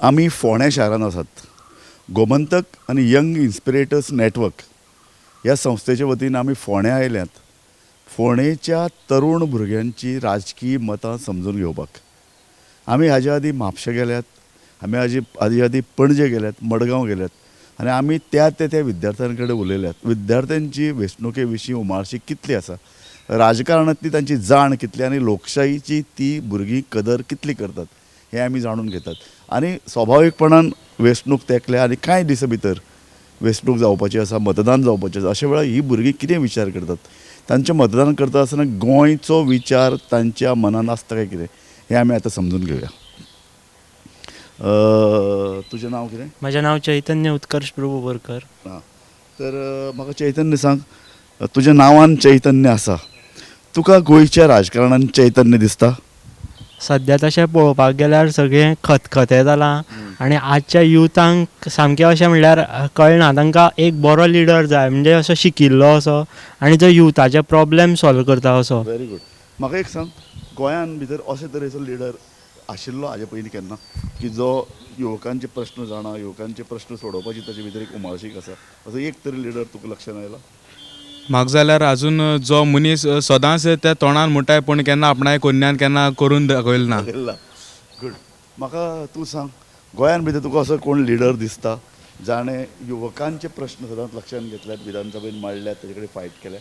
आमी फोंड्या शारांत आसात. गोमंतक आनी यंग इन्स्पिरेटर्स नॅटवर्क ह्या संस्थेच्या वतीन आमी फोंड्या आयल्यात, फोंडेच्या तरूण भुरग्यांची राजकीय मतां समजून घेवपाक. आमी हाज्या आदीं म्हापशें गेल्यात, आमी हाजे आदीं पणजे गेल्यात, मडगांव गेल्यात आनी आमी त्या त्या त्या विद्यार्थ्यां कडेन उलयल्यात. विद्यार्थ्यांची वेंचणुके विशीं उमाळशीक कितली आसा, राजकारणांतली तांची जाण कितली आनी लोकशाहीची ती भुरगीं कदर कितली करतात हें आमी जाणून घेतात. आनी स्वाभावीकपणान वेंचणूक तेंकल्या आनी कांय दिसां भितर वेंचणूक जावपाची आसा, मतदान जावपाचें आसा. अशा वेळार ही भुरगीं कितें विचार करतात, तांचें मतदान करता आसतना गोंयचो विचार तांच्या मनान आसता काय कितें हें आमी आतां समजून घेवया. तुजें नांव कितें? म्हजें नांव चैतन्य उत्कर्ष प्रभू बोरकर. आं, तर म्हाका चैतन्य सांग, तुज्या नांवान चैतन्य आसा, तुका गोंयच्या राजकारणान चैतन्य दिसता? सद्या तशें पळोवपाक गेल्यार सगळें खतखतें जालां आनी आजच्या युथांक सामकें अशें म्हणल्यार कळना. तांकां एक बरो लिडर जाय, म्हणजे असो शिकिल्लो असो आनी जो युथाचे प्रोब्लेम सॉल्व करता असो. Very good. म्हाका एक सांग, गोंयान भितर अशे तरेचो लिडर आशिल्लो हाजे पयलीं केन्ना, की जो युवकांचे प्रश्न जाणा, युवकांचे प्रश्न सोडोवपाची ताचे भितर एक उमळशीक आसा, असो एक तरी लिडर तुका लक्षांत आयला? म्हाका जाल्यार अजून जो मनीस सदांच त्या तोंडान म्हणटाय पूण केन्ना आपणाय कोन्यान केन्ना करून दाखयलो ना. गुड. म्हाका तूं सांग, गोंयान भितर तुका असो कोण लिडर दिसता जाणें युवकांचे प्रश्न सदांच लक्षांत घेतल्यात, विधानसभेन मांडल्यात, ताजे कडेन फायट केल्या?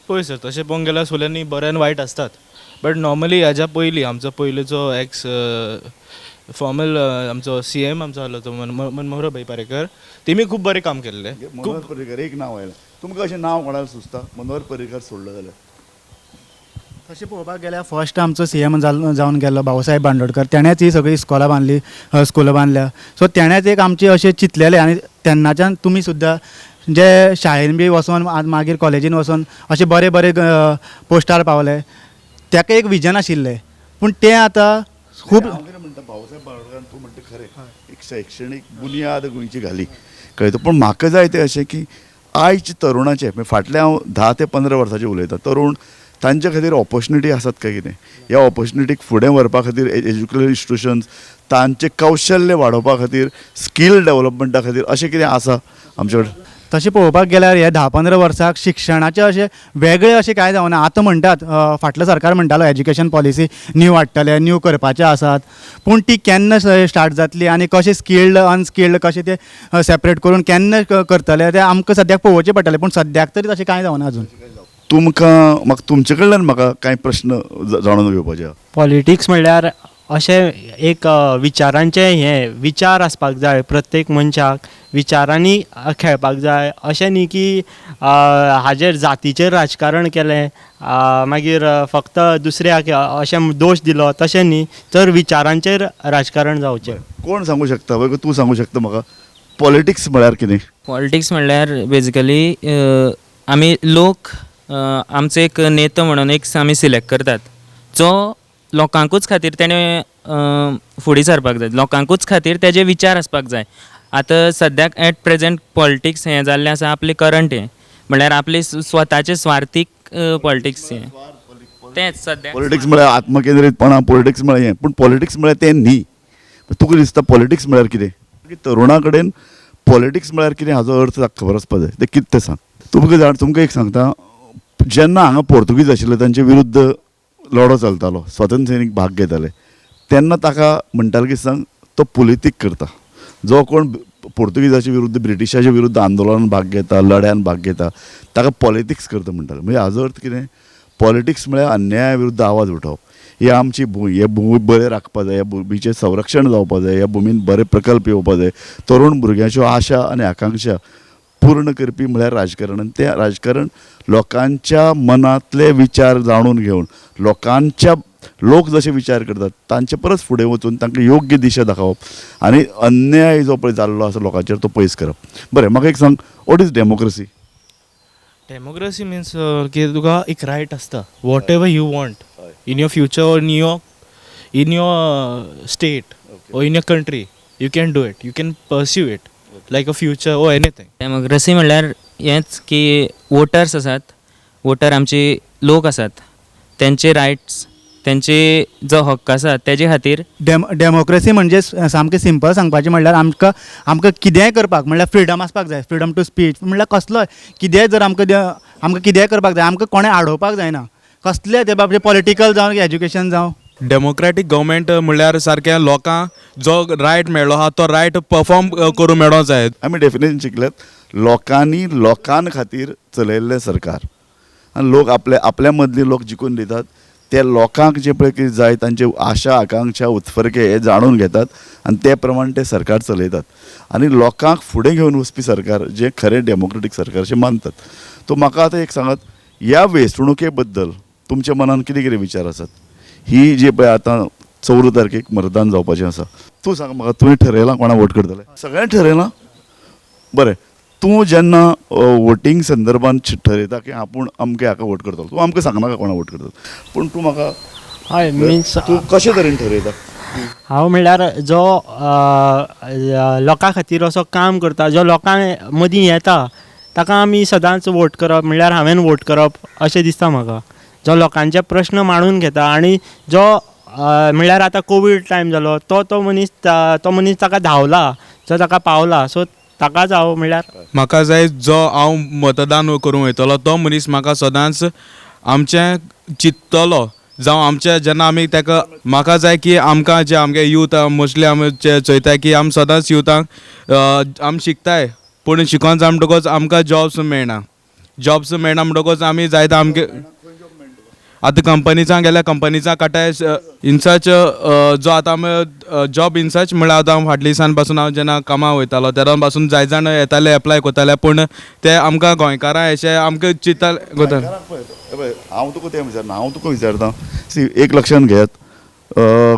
पळय सर, तशें पळोवंक गेल्यार सगळ्यांनी बरें आनी वायट आसतात, बट नॉर्मली हाज्या पयलीं आमचो पयलींचो एक्स फॉर्मल आमचो सीएम आमचो आहलो तो मनोहर भाई पारेकर, तेमी खूब बरें काम केल्लें. मनोहर पर्रीकर एक नांव आयलें, तुमकां अशें नांव कोणाक सुचता मनोहर पर्रीकर सोडलो जाल्यार? तशें पळोवपाक गेल्यार फर्स्ट आमचो सीएम जावन गेल्लो बाबासाहेब बांदोडकर, तेणेंच ही सगळीं इस्कोलां बांदली, स्कुलां बांदल्या. सो तेणेंच एक आमचें अशें चिंतलेलें आनी तेन्नाच्यान तुमी सुद्दां जे शाळेन बी वचोन मागीर कॉलेजीन वचोन अशे बरे बरे पोस्टार पावले, ताका एक विजन आशिल्लें, पूण तें आतां खूब. हांव कितें म्हणटा, भाऊसाहेब बांदोडकरान तूं म्हणटा खरें, एक शैक्षणीक बुन्याद गोंयची घाली, कळ्ळें? पूण म्हाका जाय तें अशें की आयज तरुणाचें, फाटल्या हांव 10 ते 15 वर्सांचें उलयतां, तरुण तांचे खातीर ऑपॉर्च्युनिटी आसात काय कितें, ह्या ऑपॉर्च्युनिटीक फुडें व्हरपा खातीर एज्युकेशनल इन्स्टिट्युशन्स, तांचें कौशल्य वाडोवपा खातीर, स्कील डेवलपमेंटा खातीर अशें कितें आसा आमचे कडेन? तशें पळोवपाक गेल्यार हे 10-15 वर्साक शिक्षणाचें अशें वेगळें अशें कांय जावना. आतां म्हणटात फाटलें सरकार म्हणटालो एज्युकेशन पॉलिसी न्यू हाडटले, न्यू करपाचे आसात, पूण ती केन्ना स्टार्ट जातली आनी कशें स्किल्ड अनस्किल्ड कशें ते सेपरेट करून केन्ना करतले तें आमकां सद्याक पळोवचें पडटलें, पूण सद्याक तरी तशें कांय जावना अजून. तुमकां म्हाका तुमचे कडल्यान म्हाका कांय प्रश्न जाणून घेवपाचे आसा. पॉलिटिक्स म्हणल्यार अशें एक विचारांचें हें विचार आसपाक जाय, प्रत्येक मनशाक विचारांनी खेळपाक जाय. अशें न्ही की हाजेर जातीचेर राजकारण केलें, मागीर फक्त दुसऱ्याक अशें दोश दिलो, तशें न्ही, तर विचारांचेर राजकारण जावचें. कोण सांगू शकता? वय तूं सांगू शकता म्हाका पॉलिटिक्स म्हळ्यार कितें? पॉलिटिक्स म्हणल्यार बेजिकली आमी लोक आमचो एक नेतो म्हणून एक आमी सिलेक्ट करतात, जो लोकांकूच खातीर तेणें फुडें सरपाक जाय, लोकांकूच खातीर तेजे विचार आसपाक जाय. आतां सद्याक एट प्रेजेंट पॉलिटिक्स हें जाल्लें आसा आपलें करंट हें म्हणल्यार आपले स्वताचे स्वार्थीक पॉलिटिक्स हें तेंच सद्याक. पॉलिटिक्स म्हळ्यार आत्मकेंद्रीतपणा, पॉलिटिक्स म्हळ्यार हें, पूण पॉलिटिक्स म्हळ्यार तें न्ही. तुका दिसता पॉलिटिक्स म्हळ्यार कितें? तरुणा कडेन पॉलिटिक्स म्हळ्यार कितें हाजो अर्थ ताका खबर आसपा जाय, तें कितें तें सांग. तुमकां जाण, तुमकां एक सांगता, जेन्ना हांगा पोर्तुगीज आशिल्ले तांचे विरुद्ध लढो चलतालो, स्वातंत्र्य सैनीक भाग घेताले, तेन्ना ताका म्हणटाले की सांग तो पुलितीक करता, जो कोण पोर्तुगीजाचे विरुद्ध ब्रिटिशाचे विरुद्ध आंदोलनान भाग घेता, लढ्यान भाग घेता, ताका पॉलिटिक्स करता म्हणटाले. म्हणजे हाजो अर्थ कितें? पॉलिटिक्स म्हळ्यार अन्याया विरुद्ध आवाज उठोवप. ही आमची भूंय, हे भूंय बरें राखपा जाय, ह्या भुंयचें संरक्षण जावपा जाय, ह्या भुमीन बरे प्रकल्प येवपा जाय, तरुण भुरग्यांच्यो आशा आनी आकांक्षा पूर्ण करपी म्हळ्यार राजकारण. आनी तें राजकारण लोकांच्या मनांतले विचार जाणून घेवन, लोकांच्या लोक जशे विचार करतात तांचे परस फुडें वचून तांकां योग्य दिशा दाखोवप आनी अन्याय जो पळय जाल्लो आसा लोकांचेर तो पयस करप. बरें, म्हाका एक सांग, what is democracy? Democracy means की तुका एक रायट आसता, whatever you want in your future or in your state or in your country, you can do it, you can pursue it like a future or anything. Democracy म्हणल्यार हेंच की voters आसात, water आमचे लोक आसात, तेंचे rights तेंचे जो हक्क आसा तेजे खातीर. डेमोक्रेसी म्हणजे सामकें सिंपल सांगपाचें म्हणल्यार आमकां कितेंय करपाक म्हणल्यार फ्रिडम आसपाक जाय, फ्रिडम टू स्पीच म्हणल्यार कसलोय कितेंय जर आमकां कितेंय करपाक जाय, आमकां कोणें आडोवपाक जायना, कसलें ते बाबतींत पॉलिटिकल जावं एज्युकेशन जावं. डेमोक्रेटीक गव्हर्मेंट म्हणल्यार सारकें लोकांक जो रायट मेळ्ळो आहा तो रायट परफॉर्म करूंक मेळोंक जाय. आमी डेफिनेशन शिकल्यात, लोकांनी लोकां खातीर चलयल्लें सरकार आनी लोक आपल्या आपल्या मदली लोक जिखून दितात, ते लोकांक जे पळय कितें जाय तांचे आशा आकांक्षा उत्फर्के हे जाणून घेतात आनी ते प्रमाण ते सरकार चलयतात आनी लोकांक फुडें घेवन वचपी सरकार जें खरें डेमोक्रेटीक सरकार अशें मानतात. तो म्हाका आतां एक सांगात, ह्या वेंचणुके बद्दल तुमच्या मनान कितें कितें विचार आसात? ही जी पळय आतां 14 तारखेक मतदान जावपाचें आसा, तूं सांग म्हाका, तुवें ठरयलां कोणा वोट करतलें? सगळ्यांनी ठरयलां? बरें, तूं जेन्ना वोटींग संदर्भान ठरयता की आपूण अमके हाका वोट करतलो, तूं आमकां सांगनाका कोणा वोट करतलो, पूण तूं म्हाका हय मिन्स तूं कशे तरेन ठरयता? हांव म्हणल्यार जो लोकां खातीर असो काम करता, जो लोकां मदीं येता ताका आमी सदांच वोट करप, म्हणल्यार हांवें वोट करप अशें दिसता म्हाका. जो लोकांचे प्रश्न मांडून घेता आनी जो म्हणल्यार आतां कोवीड टायम जालो तो मनीस तो मनीस ताका धांवला, जो ताका पावला, सो ताकाच हांव म्हणल्यार म्हाका जाय जो हांव मतदान करूंक वयतलो तो मनीस म्हाका सदांच आमचें चिंततलो, जावं आमचें जेन्ना आमी ताका म्हाका जाय की आमकां जे आमगे यूथ मोस्टली आमी चोयताय की आमी सदांच युथांक आमी शिकताय, पूण शिकोन जाय म्हणटकूच आमकां जॉब्स मेळना, जॉब्स मेळना म्हणटकूच आमी जायते आमगे आतां कंपनीजां गेल्यार कंपनीजां काडटाय इनसच जो आतां आमी जॉब इनसच म्हणल्यार आतां हांव फाटल्या दिसान पासून हांव जेन्ना कामाक वयतालो तेन्ना पासून जाय जाण येताले एप्लाय करताले, पूण ते आमकां गोंयकारां अशें आमकां चिंतताले करताले. हांव तुका तें विचारना, हांव तुका विचारता, सी एक लक्षांत घेयात,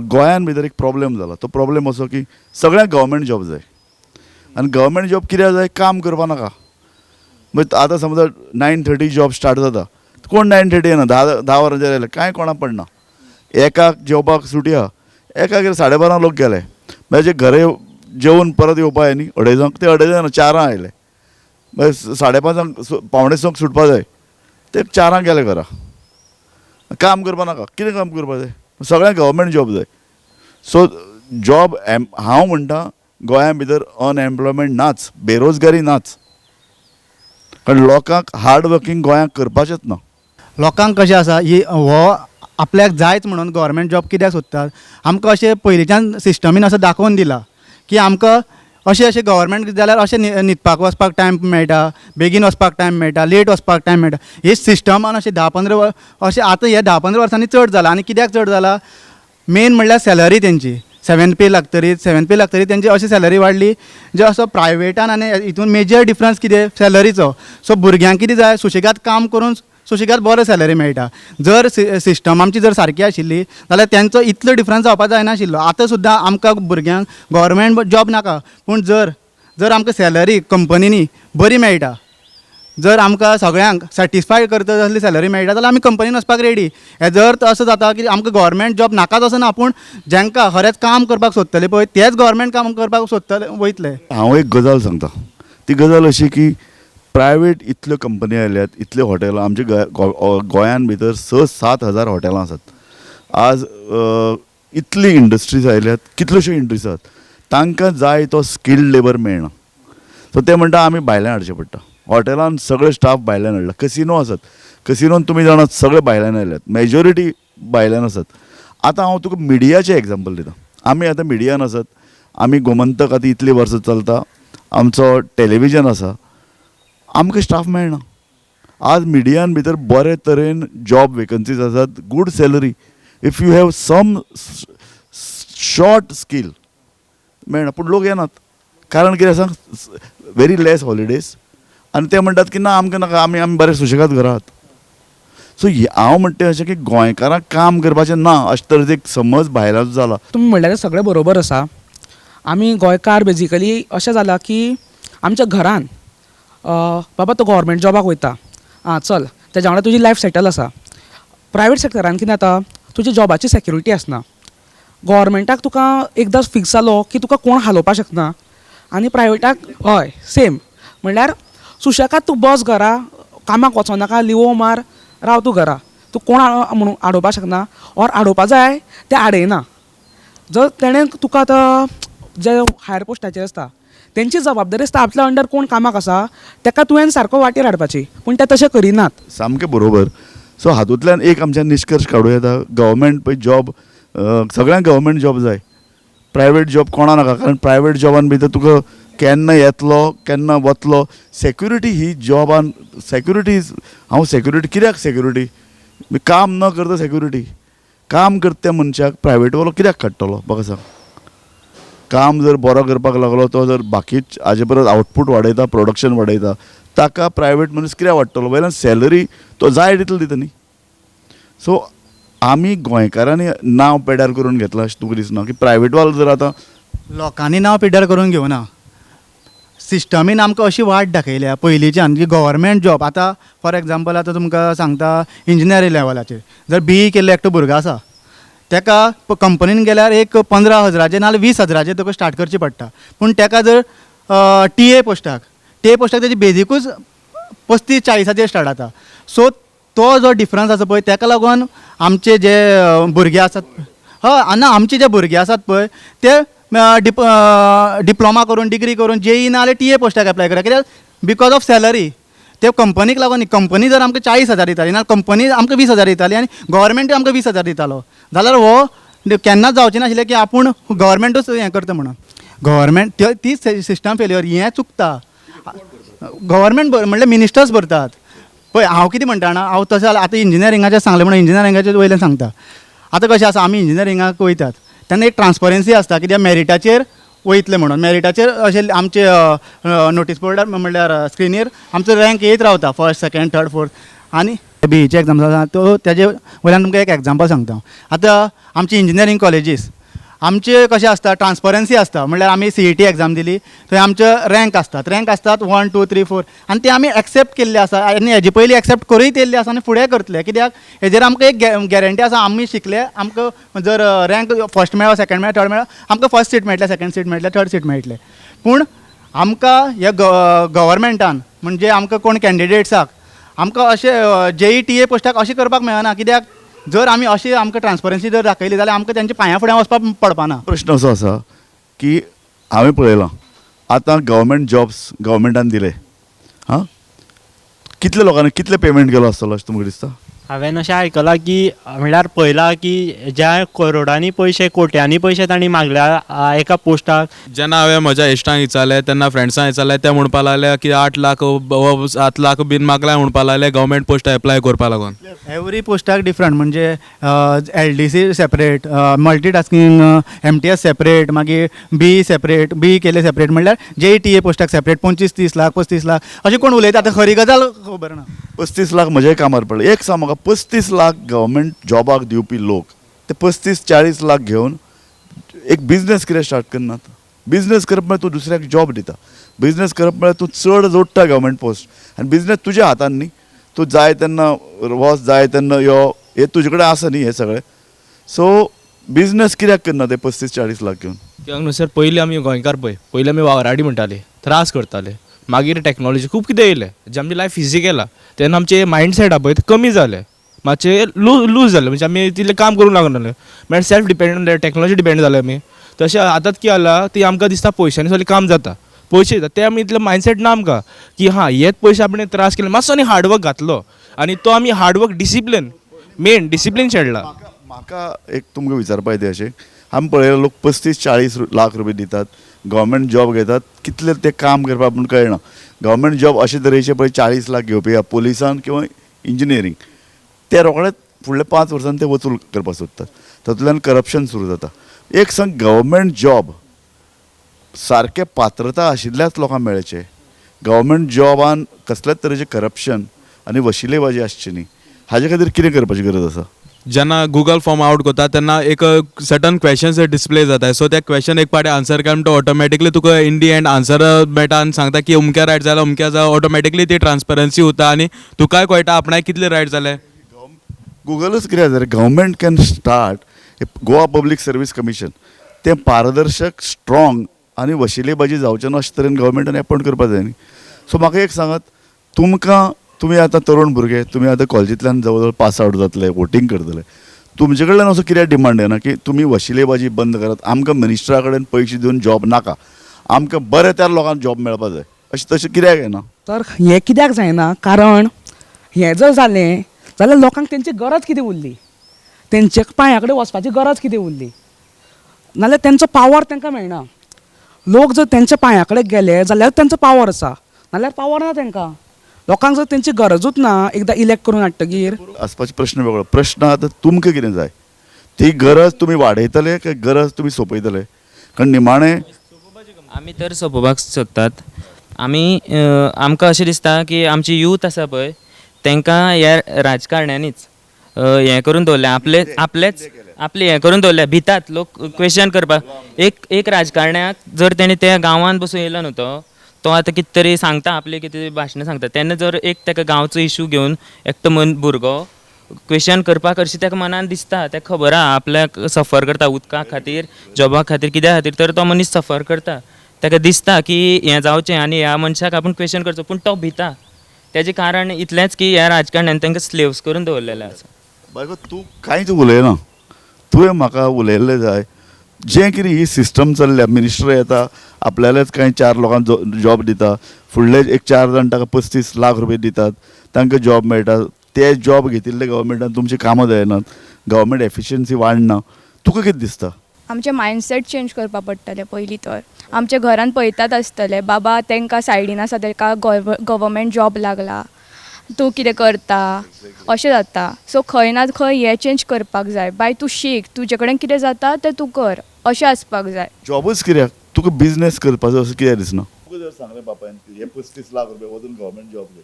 गोंयान भितर एक प्रॉब्लेम जाला, तो प्रॉब्लेम असो की सगळ्यांक गव्हर्मेंट जॉब जाय आनी गव्हर्मेंट जॉब कित्याक जाय? काम करपा नाका. मागीर आतां समज 9:30 जॉब स्टार्ट जाता, कोण 9:30 येना, 10 वरांचेर आयले कांय कोणाक पडना, एकाक जेवपाक सुटी आहा, एकाक 12:30 लोक गेले, मागीर जे घरा जेवन परत येवपा जाय न्ही 2:30, ते 2:30 येना, 4 आयले, मागीर 5:30 5:45 सुटपा जाय, ते 4 गेले घरा. काम करपा नाका, कितें काम करपा जाय? सगळ्यांक गव्हर्मेंट जॉब जाय. सो जॉब हांव म्हणटा गोंया भितर अनएम्प्लॉयमेंट नाच, बेरोजगारी नाच, कारण लोकांक हार्ड वर्कींग गोंयांक करपाचेंच ना. लोकांक कशें आसा ही हो आपल्याक जायच म्हणून गव्हर्मेंट जॉब कित्याक सोदतात? आमकां अशें पयलींच्यान सिस्टमीन असो दाखोवन दिला की आमकां अशें अशें गव्हर्मेंट जाल्यार अशें न्हिदपाक वचपाक टायम मेळटा, बेगीन वचपाक टायम मेळटा, लेट वचपाक टायम मेळटा. ही सिस्टमान अशें 10-15 अशें आतां हे 10-15 वर्सांनी चड जाला. आनी कित्याक चड जाला? मेन म्हणल्यार सॅलरी तेंची 7 पे लागतरीच, 7 पे लागतरीच तेंची अशी सॅलरी वाडली जे असो प्रायवेटान आनी हितून मेजर डिफरन्स कितें सॅलरीचो. सो भुरग्यांक कितें जाय? सुशेगाद काम करून सुशेगाद बरो सॅलरी मेळटा. जर सिस्टम आमची जर सारकी आशिल्ली जाल्यार तेंचो इतलो डिफरन्स जावपा जायनाशिल्लो. आतां सुद्दां आमकां भुरग्यांक गव्हर्मेंट जॉब नाका, पूण जर जर आमकां सॅलरी कंपनीनी बरी मेळटा, जर आमकां सगळ्यांक सॅटिस्फाय करता असली सॅलरी मेळटा जाल्यार आमी कंपनीन वचपाक रेडी. हें जर असो जाता की आमकां गव्हर्मेंट जॉब नाकाच असो ना, पूण जांकां खरेंच काम करपाक सोदतले पळय तेच गव्हर्मेंट काम करपाक सोदतले वयतले. हांव एक गजाल सांगता, ती गजाल अशी की प्रायवेट इतल्यो कंपनी आयल्यात, इतल्यो हॉटेलां आमच्या गोंयान भितर 6-7 हजार हॉटेलां आसात. आज इतली इंडस्ट्रीज आयल्यात, कितल्योश्यो इंडस्ट्रीज आसात, तांकां जाय तो स्किल्ड लेबर मेळना. सो ते म्हणटा आमी भायल्यान हाडचें पडटा. हॉटेलान सगळे स्टाफ भायल्यान हाडला, कसिनो आसात, कसिनोन तुमी जाणात सगळे भायल्यान आयल्यात, मेजॉरिटी भायल्यान आसात. आतां हांव तुका मिडियाचें एग्जाम्पल दिता. आमी आतां मिडियान आसात, आमी गोमंतक आतां इतलीं वर्सां चलता, आमचो टॅलिविजन आसा, आमकां स्टाफ मेळना. आज मिडियान भितर बरे तरेन जॉब वेकन्सीज आसात, good salary, if you have some short skill मेळना, पूण लोक येनात. कारण कितें आसा, व्हेरी लेस हॉलिडेज, आनी ते म्हणटात की ना आमकां नाका, आमी आमी बरे सुशेगाद घरा आहात. सो हांव म्हणटा अशें की गोंयकारांक काम करपाचें ना अशें तरेचो एक समज भायल्याचो जाला. तुमी म्हणल्यार तें सगळें बरोबर आसा. आमी गोंयकार बेजिकली अशें जालां की आमच्या घरान बाबा तो गव्हर्मेंट जॉबाक वयता, आं चल तेज्या वांगडा तुजी लायफ सेटल आसा. प्रायवेट सेक्टरान कितें जाता, तुज्या जॉबाची सेक्युरिटी आसना. गव्हर्मेंटाक तुका एकदां फिक्स जालो की तुका कोण हालोवपाक शकना, आनी प्रायवेटाक हय सेम म्हणल्यार सुशेगाद तूं बस घरा, कामाक वचोनाका, लिवो मार, राव तूं घरा. तूं कोण म्हणून आडोवपा शकना ऑर आडोवपा जाय तें आडयना. जर तेणें तुका आतां जे हायर पोस्टाचेर आसता तेंची जबाबदारी आसता आपल्या अंडर कोण कामाक आसा तेका तुवें सारको वाटेर हाडपाची, पूण ते तशें करिनात. सामकें बरोबर. सो हातूंतल्यान एक आमच्यान निश्कर्श काडूं येता, गव्हर्मेंट पळय जॉब सगळ्यांक गव्हर्मेंट जॉब जाय, प्रायवेट जॉब कोणा नाका, कारण प्रायवेट जॉबान भितर तुका केन्ना येतलो केन्ना वतलो सेक्युरिटी ही जॉबान सेक्युरिटी हांव सेक्युरिटी कित्याक सेक्युरिटी काम न करता सेक्युरिटी काम करता त्या मनशाक प्रायवेटवालो कित्याक काडटलो म्हाका सांग. काम जर बरो करपाक लागलो तो जर बाकी हाजे परस आवटपूट वाडयता, प्रोडक्शन वाडयता, ताका प्रायवेट मनीस कित्याक वाडटलो, वयल्यान सॅलरी तो जाय तितलो दिता न्ही. सो आमी गोंयकारांनी नांव पेड्यार करून घेतलां अशें तुका दिसना की प्रायवेटवालो जर आतां लोकांनी नांव पिड्ड्यार करून घेवना, सिस्टमीन आमकां अशी वाट दाखयल्या पयलींच्यान की गव्हर्मेंट जॉब. आतां फॉर एग्जाम्पल आतां तुमकां सांगता इंजिनियरींग लेवलाचेर जर बीई केल्लो एकटो भुरगो आसा तेका कंपनीन गेल्यार एक 15,000 नाजाल्यार 20,000 तुका स्टार्ट करची पडटा, पूण तेका जर टीए पोस्टाक तेजी बेजिकूच 35-40 स्टार्ट जाता. सो तो जो डिफरन्स आसा पळय तेका लागून आमचे जे भुरगे आसात, हय ना आमचे जे भुरगे आसात पळय ते डिप्लोमा करून डिग्री करून जेई ना जाल्यार टीए पोस्टाक एप्लाय करा, कित्याक because of salary. ते कंपनीक लागून कंपनी जर आमकां 40,000 दिताली ना कंपनी आमकां 20,000 दिताली आनी गव्हर्मेंटूय आमकां 20,000 दितालो जाल्यार हो केन्नाच जावचें नाशिल्लें की आपूण गव्हर्मेंटूच हें करता म्हणून. गव्हर्मेंट ती सिस्टम फेल्युअर हें चुकता. गव्हर्मेंट म्हणल्यार मिनिस्टर्स भरतात पळय. हांव कितें म्हणटा जाणा, हांव तशें जाल्यार आतां इंजिनियरिंगाचें सांगलें म्हणून इंजिनियरिंगाचें वयल्यान सांगता. आतां कशें आसा, आमी इंजिनियरिंगाक वयतात तेन्ना एक ट्रान्सपरन्सी आसता कित्याक मॅरिटाचेर वयतले म्हणून, मॅरिटाचेर अशें आमचे नोटीस बोर्डार म्हणल्यार स्क्रिनीर आमचो रँक येयत रावता फर्स्ट सेकेंड थर्ड फोर्थ. आनी बीईचे एग्जाम आसा तो तेजे वयल्यान तुमकां एक एग्जाम्पल सांगता. आतां आमची इंजिनियरींग कॉलेजीस आमचे कशें आसता ट्रान्सपरन्सी आसता, म्हणल्यार आमी CET exam दिली थंय आमचे रँक आसतात, रँक आसतात 1 2 3 4 आनी ते आमी एक्सेप्ट केल्ले आसा आनी हेजे पयलीं एक्सेप्ट करूय येयल्ले आसा आनी फुडें करतले, कित्याक हेजेर आमकां एक गॅरंटी आसा आमी शिकले आमकां जर रँक फर्स्ट मेळ्ळो सेकंड मेळ्ळो थर्ड मेळ्ळो आमकां फर्स्ट सीट मेळटलें, सेकंड सीट मेळटलें, थर्ड सीट मेळटलें. पूण आमकां ह्या गव्हर्मेंटान म्हणजे आमकां कोण कॅन्डिडेट्साक आमकां अशें जेई टीए पोस्टाक अशें करपाक मेळना, कित्याक जर आमी अशी आमकां ट्रान्सपरन्सी जर दाखयली जाल्यार आमकां तेंच्या पांयां फुडें वचपाक पडपाना. प्रश्न असो आसा की हांवें पळयलां आतां गव्हर्मेंट जॉब्स गव्हर्मेंटान दिले, हां कितले लोकांनी कितले पेमेंट गेलो आसतलो अशें तुमकां दिसता? हांवें अशें आयकलां की म्हणल्यार पळयलां की ज्या करोडांनी पयशे कोट्यांनी पयशे तांणी मागल्या एका पोस्टाक. जेन्ना हांवें म्हज्या इश्टांक विचारलें तेन्ना फ्रेंड्सांक विचारलें ते म्हणपाक लागले की 8 लाख 7 लाख बीन मागल्या म्हणपाक लागले गव्हर्मेंट पोस्ट एप्लाय करपाक लागून. एवरी पोस्टाक डिफरंट, म्हणजे LDC separate, multitasking MTS separate, मागीर बीई सेपरेट, बीई केले सेपरेट, म्हणल्यार जेई टीए पोस्टाक सेपरेट 25-30 लाख 35 लाख अशें कोण उलयता. आतां खरी गजाल खबर ना. 35 लाख म्हज्याय कामार पडलें. एक सांग म्हाका, 35 लाख गव्हर्मेंट जॉबाक दिवपी लोक ते 35-40 लाख घेवन एक बिजनेस कितें स्टार्ट करनात? बिजनेस करप म्हळ्यार तूं दुसऱ्याक जॉब दिता, बिजनेस करप म्हळ्यार तूं चड जोडटा गव्हर्मेंट पोस्ट, आनी बिजनेस तुज्या हातान न्ही, तूं जाय तेन्ना वच जाय तेन्ना यो, हें तुजे कडेन आसा न्ही हें सगळें. सो बिजनेस कित्याक करना ते 35-40 लाख घेवन? कित्याक न्हू सर, पयलीं आमी गोंयकार पळय पयलीं आमी वावराडी म्हणटाले, त्रास करताले, मागीर टॅक्नोलॉजी खूब कितें येयलें, जे आमची लायफ इजी केला तेन्ना आमचें मायंडसेट आहा पळय तें कमी जालें, मातशें लूज जालें, म्हणजे आमी तितलें काम करूंक लागनासले, म्हळ्यार सेल्फ डिपेंडंट टॅक्नोलॉजी डिपेंड जाले आमी. तशें आतां कितें जालां ती आमकां दिसता पयशांनी सगळें काम जाता, पयशे येता, ते आमी इतलें मायंडसेट ना आमकां की हां हेच पयशे आपणें त्रास केले, मातसो आनी हार्डवर्क घातलो आनी तो आमी hard work discipline main discipline शेणला. म्हाका एक तुमकां विचारपा येता अशें, आमी पळयला लोक 35-40 लाख रुपये दितात, गव्हर्मेंट जॉब घेतात, कितले ते काम करपाक म्हूण कळना. गव्हर्मेंट जॉब अशे तरेचे पळय 40 लाख घेवपी पुलिसान किंवा इंजिनियरींग ते रोखडेच फुडल्या 5 वर्सांनी ते वसूल करपाक सोदतात, तातूंतल्यान करप्शन सुरू जाता. एक सांग, गव्हर्मेंट जॉब सारकें पात्रता आशिल्ल्याच लोकांक मेळचें, गव्हर्मेंट जॉबान कसल्याच तरेचें करप्शन आनी वशिलेबाजी आसची न्ही, हाजे खातीर कितें करपाची गरज आसा? जेन्ना गुगल फॉर्म आवट करता तेन्ना एक सर्टन क्वेशन्स डिस्प्ले जाता, सो ते क्वेशन एक पाटी आन्सर केले म्हणटकीर ऑटोमॅटिकली तुका इन दी एंड आन्सर मेळटा आनी सांगता की अमक्या रायट जाल्यार अमक्या जाय, ऑटोमॅटिकली ती ट्रान्सपरन्सी उरता आनी तुकाय कळटा आपणाक कितले रायट जाले. गुगलूच कितें जालें, government can start Goa public service commission, तें पारदर्शक स्ट्रॉंग आनी वशिलेबाजी जावचें ना अशे तरेन गव्हर्मेंटान एपॉयंट करपाक जाय न्ही. सो म्हाका एक सांगात, तुमकां तुमी आतां तरुण भुरगे, तुमी आतां कॉलेजींतल्यान जवळ जवळ पास आवट जातले, वोटींग करतले. तुमचे कडल्यान असो कित्याक डिमांड येना की तुमी वशिलेबाजी बंद करात, आमकां मिनिस्टरा कडेन पयशे दिवन जॉब नाका, आमकां बरें त्या लोकांक जॉब मेळपा जाय, अशें तशें कित्याक येना? तर हें कित्याक जायना, कारण हें जर जालें जाल्यार लोकांक तेंची गरज कितें उरली, तेंचे पांया कडेन वचपाची गरज कितें उरली, नाल्यार तेंचो पावर तांकां मेळना. लोक जर तेंच्या पांया कडेन गेले जाल्यार तेंचो पावर आसा, नाल्यार पावर ना तेंकां. लोकांक जर तेंची गरजूच ना एकदां इलेक्ट करून हाडटगीर. आसपाचो प्रश्न वेगळो. प्रश्न आतां तुमकां कितें जाय, ती गरज तुमी वाडयतले काय गरज तुमी सोंपयतले? कारण निमाणें आमी तर सोंपोवपाक सोदतात. आमी आमकां अशें दिसता की आमची यूथ आसा पळय तांकां ह्या राजकारण्यांनीच हें करून दवरलें, आपले आपलेच आपले हें करून दवरलें. भितात लोक क्वेश्चन करपाक. एक एक राजकारण्याक जर तेणी त्या गांवांत बसून येयलो न्हू तो तो आतां कितें तरी सांगता, आपले कितें भाशणां सांगता, तेन्ना जर एक ताका गांवचो इशू घेवन एकटो मन भुरगो क्वेश्चन करपाक हरशीं ताका मनान दिसता, ताका खबर आहा आपल्याक सफर करता उदका खातीर, जॉबा खातीर, कित्या खातीर, तर तो मनीस सफर करता. ताका दिसता की हें जावचें आनी ह्या मनशाक आपूण क्वेश्चन करचो, पूण तो भिता. तेजें कारण इतलेंच की ह्या राजकारण्यान तांकां स्लेव्स करून दवरलेलें आसा. बायको, तूं कांयच उलयना, तुवें म्हाका उलयल्लें जाय. जें कितें ही सिस्टम चल्ल्या, मिनिस्टर येता आपल्यालेच कांय 4 लोकांक जॉब दिता, फुडले एक 4 जाण ताका 35 लाख रुपये दितात, तांकां जॉब मेळटा. ते जॉब घेतिल्ले गव्हर्मेंटान तुमची कामां जायनात, गव्हर्मेंट एफिशियन्सी वाडना. तुका कितें दिसता? आमचें मायंडसेट चेंज करपा पडटलें पयलीं तर. आमच्या घरान पळयतात आसतले, बाबा तांकां सायडीन आसा ताका गव्हर्मेंट जॉब लागला, तूं कितें करता, अशें जाता. सो खंय ना खंय हें चेंज करपाक जाय. बाय तूं शीक, तुजे कडेन कितें जाता तें तूं कर, अशें आसपाक जाय. जॉबूच कित्याक, तुका बिजनेस करपाचो असो कित्याक दिसना? तुका जर सांगलें बापायन की हे 35 लाख रुपया वचून गव्हर्मेंट जॉब घे,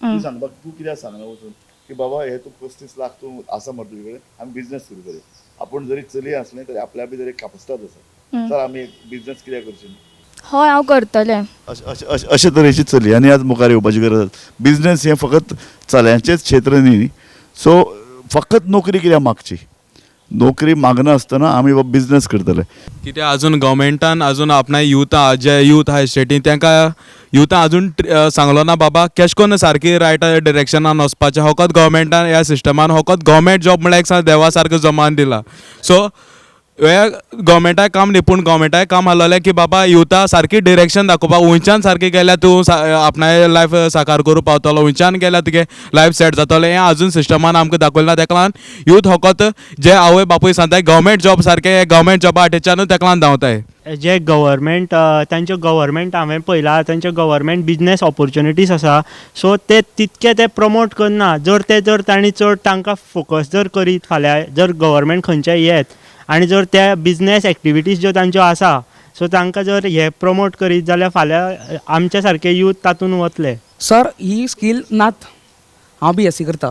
तूं सांगपाक तूं कित्याक सांगना वचून की बाबा हे तूं 35 लाख तूं आसा मरे तुजे कडेन, आमी बिजनेस सुरू करूया. आपूण जरी चली आसलें तरी आपल्या बी जरी कापस्ताद आसा, तर आमी एक बिजनेस कित्याक करचे न्ही? हय, हांव करतलें. अशे तरेची चलयांनी आज मुखार येवपाची गरज आसा. बिजनेस हें फकत चल्यांचेंच क्षेत्र न्ही, सो फकत नोकरी कित्याक मागची, नोकरी मागना आसतना आमी बाबा बिजनेस करतले. कित्याक अजून गव्हर्मेंटान अजून आपणा युथा, जे यूथ आहा स्टेटीन तांकां युथा अजून सांगलो ना बाबा केश कोन्न सारकी रायट डिरेक्शनान वचपाचें. फकत गव्हर्मेंटान ह्या सिस्टमान फकत गव्हर्मेंट जॉब म्हळ्यार एक देवा सारको जमान दिला. सो हे गव्हर्मेंटाक काम न्ही, पूण गव्हर्मेंटाक काम आहलोलें की बाबा युथा सारकी डिरेक्शन दाखोवपाक, खंयच्यान सारकें गेल्यार तूं आपणाले लायफ साकार करूंक पावतलो, खंयच्यान गेल्यार तुगे लायफ सेट जातलें, हें अजून सिस्टमान आमकां दाखयलें ना. तेका लागून यूथ फकत जे आवय बापूय सांगताय गव्हर्मेंट जॉब सारकें, गव्हर्मेंट जॉबा हाटेच्यानूच तेका लागून धांवताय. जे गव्हर्मेंट तांचे गव्हर्मेंट हांवें पळयलां, तांचे गव्हर्मेंट बिजनेस ऑपॉर्च्युनिटीज आसा, सो ते तितके ते प्रमोट करना. जर ते जर तांणी चड तांकां फोकस जर करीत फाल्यां जर गव्हर्मेंट खंयचें येत आनी जर त्या बिजनेस एक्टिविटीज ज्यो तांच्यो आसा, सो तांकां जर हे प्रमोट करीत जाल्यार फाल्यां आमच्या सारके यूथ तातूंत वतले. सर ही स्कील नात, हांव BSc करता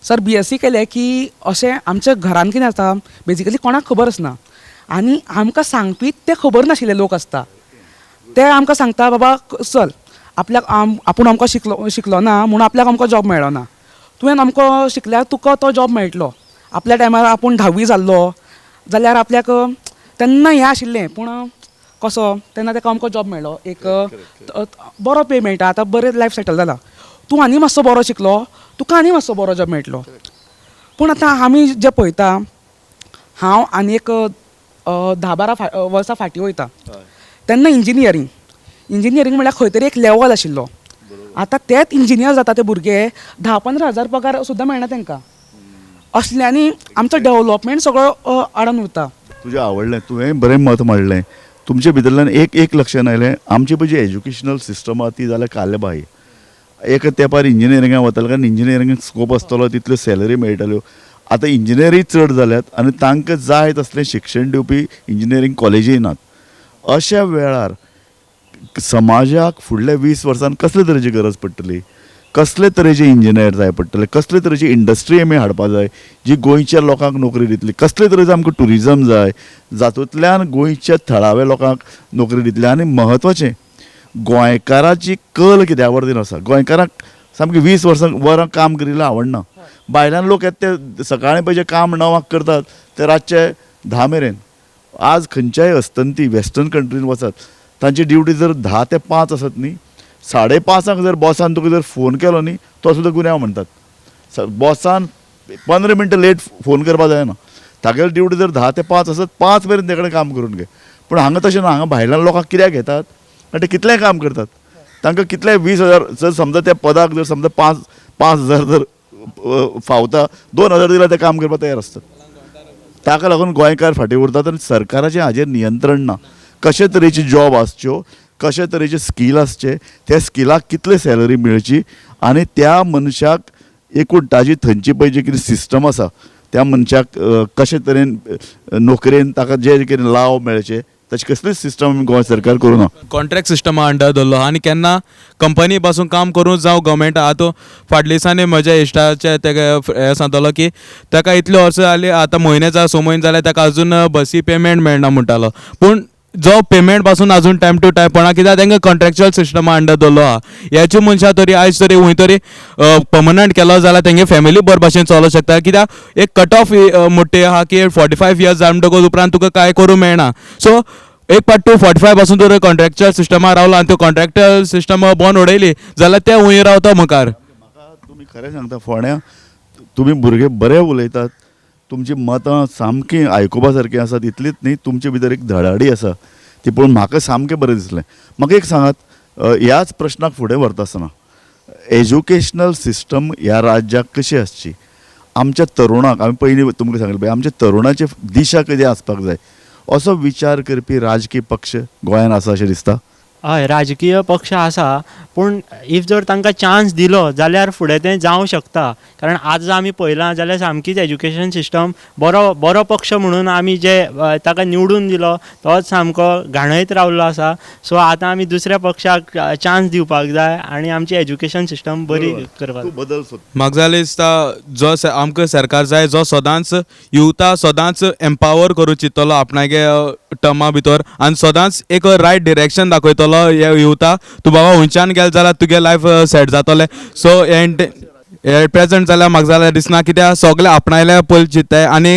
सर. BSc केलें की अशें आमच्या घरान कितें आसता बेजिकली कोणाक खबर आसना, आनी आमकां सांगपी ते खबर नाशिल्ले लोक आसता. ते आमकां सांगता बाबा चल आपल्याक आपूण आमकां शिकलो ना म्हूण आपल्याक आमकां जॉब मेळ्ळो ना, तुवें आमकां शिकल्यार तुका तो जॉब मेळटलो. आपल्या टायमार आपूण 10वी जाल्लो जाल्यार आपल्याक तेन्ना हें आशिल्लें, पूण कसो तेन्ना ताका आमकां जॉब मेळ्ळो, एक बरो पे मेळटा, आतां बरें लायफ सेटल जाला. तूं आनी मातसो बरो शिकलो तुका आनी मातसो बरो जॉब मेळटलो. पूण आतां आमी जें पळयता, हांव आनी एक 10-12 वर्सां फाटीं वयता तेन्ना इंजिनियरींग म्हणल्यार खंय तरी एक लेवल आशिल्लो. आतां तेच इंजिनियर जाता ते भुरगे 10-15 हजार पगार सुद्दां मेळना तांकां. असल्यांनी आमचो डेवलपमेंट सगळो आडान उरता. तुजें आवडलें, तुवें बरें मत मांडलें. तुमचे भितरल्यान एक एक लक्षान आयलें, आमची पळय जी एज्युकेशनल सिस्टम आहा ती जाल्यार कालेबाय. एक तेंपार इंजिनियरिंगाक वताले कारण इंजिनियरिंगाक स्कोप आसतलो, तितल्यो सॅलरी मेळटाल्यो. आतां इंजिनियरींग चड जाल्यात आनी तांकां जाय तसलें शिक्षण दिवपी इंजिनियरींग कॉलेजीय नात. अशा वेळार समाजाक फुडल्या 20 वर्सांत कसले तरेची गरज पडटली, कसले तरेचे इंजिनियर जाय पडटले, कसले तरेची इंडस्ट्री आमी हाडपा जाय जी गोंयच्या लोकांक नोकरी दितली, कसले तरेचो आमकां ट्युरिजम जाय जातूंतल्यान गोंयच्या थळाव्या लोकांक नोकरी दितली. आनी म्हत्वाचें गोंयकाराची कल कित्या वरवीं आसा, गोंयकारांक सामकें 20 वर्सां वरां काम करिल्लें आवडना. भायल्यान लोक येता ते सकाळीं पळय जे काम 9 करतात ते रातचे 10 मेरेन. आज खंयच्याय अस्तंती वेस्टर्न कंट्रीन वचत तांची ड्युटी जर 10 ते 5 आसत न्ही 5:30 जर बॉसान तुका जर फोन केलो न्ही तो सुद्दां गुन्यांव म्हणटात. बॉसान 15 मिनटां लेट फोन करपा जायना. तागेली ड्युटी जर 10 ते 5 आसत 5 मेरेन ते कडेन काम करून घे. पूण हांगा तशें ना. हांगा भायल्यान लोकांक कित्याक घेतात आनी ते कितलें काम करतात. तांकां कितले 20,000 जर समजा त्या पदाक जर समजा 5,000 जर फावता 2,000 दिल्यार ते काम करपाक तयार आसतात. ताका लागून गोंयकार फाटीं उरतात आनी सरकाराचें हाजेर नियंत्रण ना. कशे तरेची जॉब आसच्यो, कशे तरेचे स्कील आसचे, त्या स्किलाक कितले सॅलरी मेळची आनी त्या मनशाक एकूण ताजी थंयची पळय जी कितें सिस्टम आसा त्या मनशाक कशे तरेन नोकरेन ताका जे कितें लाव मेळचे तशी कसलीच सिस्टम आमी गोंय सरकार करूं ना. कॉन्ट्रॅक्ट सिस्टमा अंडर दवरलो आनी केन्ना कंपनी पासून काम करूं जावं गव्हर्मेंट. आतां फाटल्या दिसांनी म्हज्या इश्टाचे तेका हें सांगतालो की ताका इतले वर्सां जाली आतां म्हयने जावं 6 म्हयने जाले ताका अजून बसी पेमेंट मेळना म्हणटालो. पूण जो पेमेंट पासून अजून टायम टू टायम पळना कित्याक तांकां कॉन्ट्रॅक्चुअल सिस्टमा अंडर दवरलो आहा. हेचे मनशां तरी आयज तरी खंय तरी पर्मनंट केलो जाल्यार तेंगे फॅमिली बरे भाशेन चलोवंक शकता. कित्याक एक कट ऑफ मोठे आहा की 45 इयर्स जाले म्हणटकूच उपरांत तुका कांय करूंक मेळना. सो एक पाट तूं 45 पासून तर कॉन्ट्रॅक्चुअल सिस्टमा रावला आनी त्यो कॉन्ट्रॅक्चुअल सिस्टम बंद उडयली जाल्यार ते हुंय रावता मुखार. म्हाका तुमी खरें सांगता फोंड्या तुमी भुरगे बरे उलयतात, तुमची मतां सामकी आयकुपा सारकीं आसात. इतलीच न्ही तुमचे भितर एक धडाडी आसा ती पळोवन म्हाका सामकें बरें दिसलें. म्हाका एक सांगात, ह्याच प्रश्नाक फुडें व्हरता आसतना एज्युकेशनल सिस्टम ह्या राज्याक कशी आसची, आमच्या तरुणाक आमी पयलीं तुमकां सांगलें पळय आमच्या तरुणाची दिशा कितें आसपाक जाय असो विचार करपी राजकीय पक्ष गोंयांत आसा अशें दिसता? हय, राजकीय पक्ष आसा पूण if जर तांकां चान्स दिलो जाल्यार फुडें तें जावं शकता. कारण आज आमी पळयलां जाल्यार सामकीच एज्युकेशन सिस्टम बरो बरो पक्ष म्हणून आमी जे ताका निवडून दिलो तोच सामको घाणयत रावल्लो आसा. सो आतां आमी दुसऱ्या पक्षाक चान्स दिवपाक जाय आनी आमची एज्युकेशन सिस्टम बरी करपाक तूं बदल सोद. म्हाका जाल्यार दिसता जो आमकां सरकार जाय जो सदांच युथा सदांच एम्पावर करूं चिंततलो आपणागे टर्मा भितर आनी सदांच एक रायट डिरेक्शन दाखयतलो हे युथा. तूं बाबा खंयच्यान गेले जाल्यार तुगे लायफ सेट जातलें. सो एट प्रेजंट जाल्यार म्हाका जाल्यार दिसना कित्याक सगळे आपणायले पयलीं चिंत्ताय आनी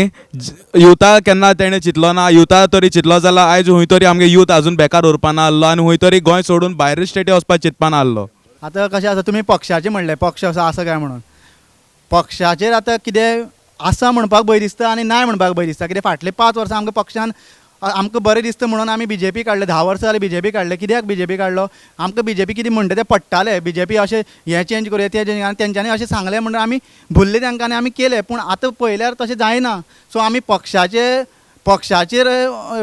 युथा केन्ना तेणें चिंतलो ना. युथा तरी चिंतलो जाल्यार आयज खंय तरी आमगे यूथ आजून बेकार उरपाना आहलो आनी खंय तरी गोंय सोडून भायर स्टेटी वचपाक चिंतपाना आहलो. आतां कशें आसा, तुमी पक्षाचें म्हणलें, पक्ष असो आसा काय म्हणून पक्षाचेर आतां कितें आसा म्हणपाक भंय दिसता आनी नाय म्हणपाक भंय दिसता. कित्याक फाटले 5 वर्सां आमकां पक्षान आमकां बरें दिसता म्हणून आमी बीजेपी काडले, 10 वर्सां जालीं बीजेपी काडले. कित्याक बीजेपी काडलो? आमकां बीजेपी कितें म्हणटा तें पडटालें. बीजेपी अशें हें चेंज करुया तें चेंज, आनी तेंच्यांनी अशें सांगलें म्हणून आमी भुल्ले तांकां आनी आमी केलें. पूण आतां पळयल्यार तशें जायना. सो आमी पक्षाचेर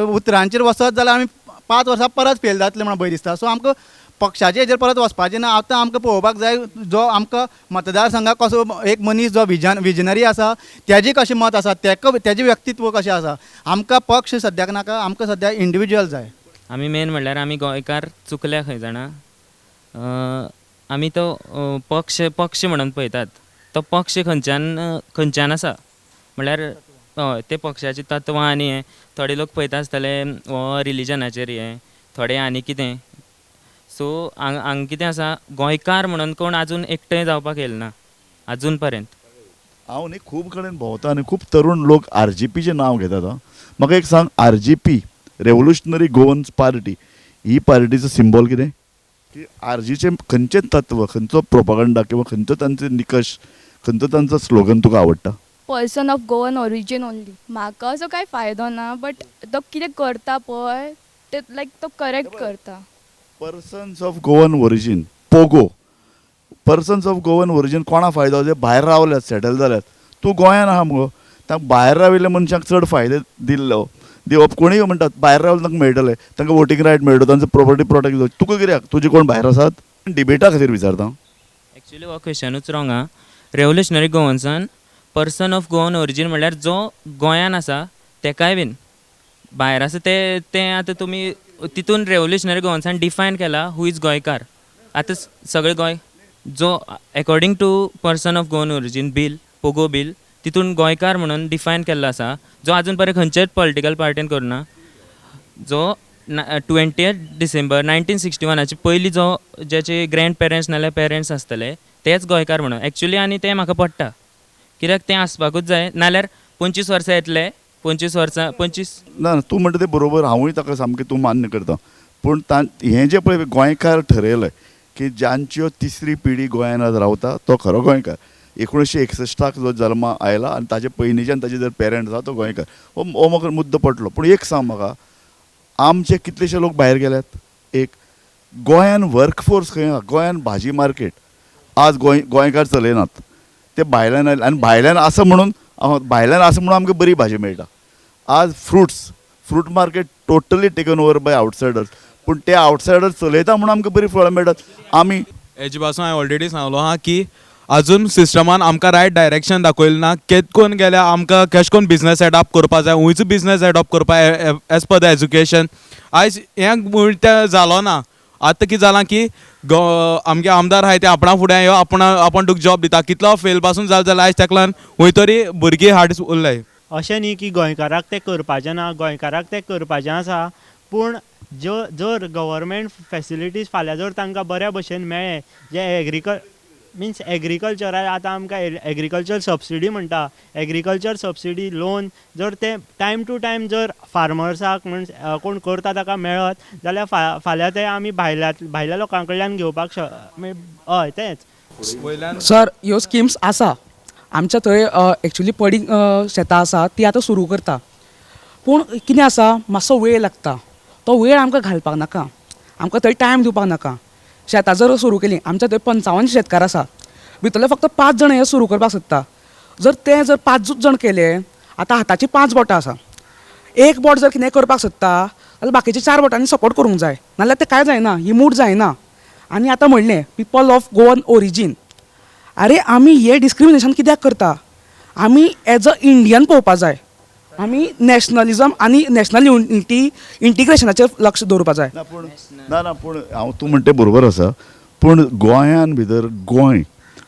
उतरांचेर वचत जाल्यार आमी 5 वर्सां परत फेल जातले म्हणून भंय दिसता. सो आमकां पक्षाचे हेजेर परत वचपाचें ना. आतां आमकां पळोवपाक जाय जो आमकां मतदारसंघाक कसो एक मनीस जो विजनरी आसा तेजें कशें मत आसा, तेका तेजें व्यक्तित्व कशें आसा. आमकां पक्ष सद्याक नाका, आमकां सद्याक इंडिविज्युअल जाय. आमी मेन म्हणल्यार आमी गोंयकार चुकल्या खंय जाणा, आमी तो पक्ष पक्ष म्हणून पळयतात. तो पक्ष खंयच्यान खंयच्यान आसा म्हणल्यार हय ते पक्षाची तत्वां आनी हें थोडे लोक पळयता आसतले हो रिलीजनाचेर हें, थोडे आनी कितें. सो हांगा हांगा कितें आसा, गोंयकार म्हणून कोण आजून एकठांय जावपाक येयला ना आजून पर्यंत. हांव न्ही खूब कडेन भोंवता आनी खूब तरूण लोक आरजीपीचें नांव घेतात. म्हाका एक सांग, आरजीपी रेवोल्युशनरी गोवन्स पार्टी ही पार्टीचो सिंबॉल कितें? की आरजीचें खंयचें तत्व, खंयचो प्रोपागंडा किंवा खंयचो तांचो निकश, खंयचो तांचो स्लोगन तुका आवडटा? Person of Goan origin only. म्हाका असो कांय फायदो ना, बट तो कितें करता पळय ते लायक तो करेक्ट करता. Persons of Goan origin, POGO, persons of Goan origin कोणा फायदो? जे भायर रावल्यात, सेटल जाल्यात. तूं गोंयान आहा मुगो, तांकां भायर राविल्ल्या मनशांक चड फायदे दिल्लो दिवप. कोणूय म्हणटात भायर रावले तांकां मेळटले, तांकां वोटींग रायट मेळटलो, तांचो प्रोपर्टी प्रोटेक्ट जातलो. तुका कित्याक? तुजे कोण भायर आसात? डिबेटा खातीर विचारता. एक्चुअली हो क्वेश्चनूच रॉंग आहा. Revolutionary गोवन्सान person of Goan origin म्हणल्यार जो गोंयान आसा तेकाय बीन भायर आसा ते ते आतां तुमी तितून रेवोल्युशनरी गोवन्सान डिफायन केला who is गोंयकार. आतां सगळे गोंय जो according to person of Goan origin bill, POGO bill, तितून गोंयकार म्हणून डिफायन केल्लो आसा, जो आजून पर्यंत खंयचेच पॉलिटिकल पार्टीन करुना. जो 20 डिसेंबर 1961 पयलीं जो जेचे ग्रँड पेरंट्स नाल्यार पेरंट्स आसतले तेच गोंयकार म्हणून एक्चुली. आनी तें म्हाका पडटा कित्याक तें आसपाकूच जाय, नाल्यार 25 वर्सां येतले, 25 वर्सां 25 ना तूं म्हणटा तें बरोबर, हांवूय ताका सामकें तूं मान्य करता. पूण हें जें पळय गोंयकार ठरयलें की ज्यांच्यो तिसरी पिढी गोंयान आज रावता तो खरो गोंयकार. 1961 जो जल्मा आयला आनी ताजे पयलींच्यान ताजे जर पेरंट्स आसा तो गोंयकार. हो हो म्हाका मुद्दो पडलो. पूण एक सांग म्हाका, आमचे कितलेशे लोक भायर गेल्यात. एक गोंयान वर्कफोर्स खंय आहा? गोंयान भाजी मार्केट आज गोंयकार चलयनात, ते भायल्यान आयले आनी भायल्यान आसा म्हणून, भायल्यान आसा म्हणून आमकां बरी भाजी मेळटा. आज fruits, fruit market totally taken over by outsiders, पूण ते आवटसायडर्स चलयता म्हणून आमकां बरी फळां मेळटात. आमी हेजे पासून हांवें ऑलरेडी सांगलो आहा की अजून सिस्टमान आमकां रायट डायरेक्शन दाखयलें ना. केत कोन गेल्यार आमकां कशें कोन बिजनस सेटअप करपा जाय, खंयचो बिजनस सेटअप करपा एज पर the education. आयज हें तें जालो ना. आतां कितें जालां की आमगे आमदार आहाय ते आपणा फुडें यो, आपूण तुका जॉब दिता, कितलो फेल पासून जालें जाल्यार आयज तेका लागून खंय तरी भुरगीं हाड उरल्याय. अशें न्ही की गोंयकाराक तें करपाचें ना, गोंयकाराक तें करपाचें आसा, पूण ज्यो जर गव्हर्मेंट फेसिलिटीज फाल्यां जर तांकां बऱ्या भशेन मेळ्ळें, जे मिन्स एग्रीकल्चराक आतां आमकां एग्रीकल्चर सबसिडी म्हणटा, एग्रीकल्चर सबसिडी लोन जर ते टायम टू टायम जर फार्मर्साक मिन्स कोण करता ताका मेळत जाल्यार फाल्यां ते आमी भायल्या लोकां कडल्यान घेवपाक हय तेंच. सर ह्यो स्किम्स आसा आमच्या थंय, एक्चुली पडींग शेतां आसा ती आतां सुरू करता, पूण कितें आसा मातसो वेळ लागता, तो वेळ आमकां घालपाक नाका, आमकां थंय टायम दिवपाक नाका. शेतां जर सुरू केलीं, आमच्या थंय 55 शेतकार आसा, भितरले फक्त 5 जाण हें सुरू करपाक सोदता. जर ते जर 5 जाण केले, आतां हाताची 5 बोटां आसा, एक बोट जर कितें करपाक सोदता जाल्यार बाकीचे 4 बोटांनी सपोर्ट करूंक जाय, नाल्यार तें कांय जायना, ही मूड जायना. आनी आतां म्हणलें पिपल ऑफ गोवन ओरिजीन, आरे आमी हें डिस्क्रिमिनेशन कित्याक करता? आमी एज अ इंडियन पळोवपा जाय, आमी नॅशनलिजम आनी नॅशनल युनिटी इंटिग्रेशनाचेर लक्ष दवरपा जाय. ना पूण ना ना पूण हांव तूं म्हणटा बरोबर आसा, पूण गोंयान भितर गोंय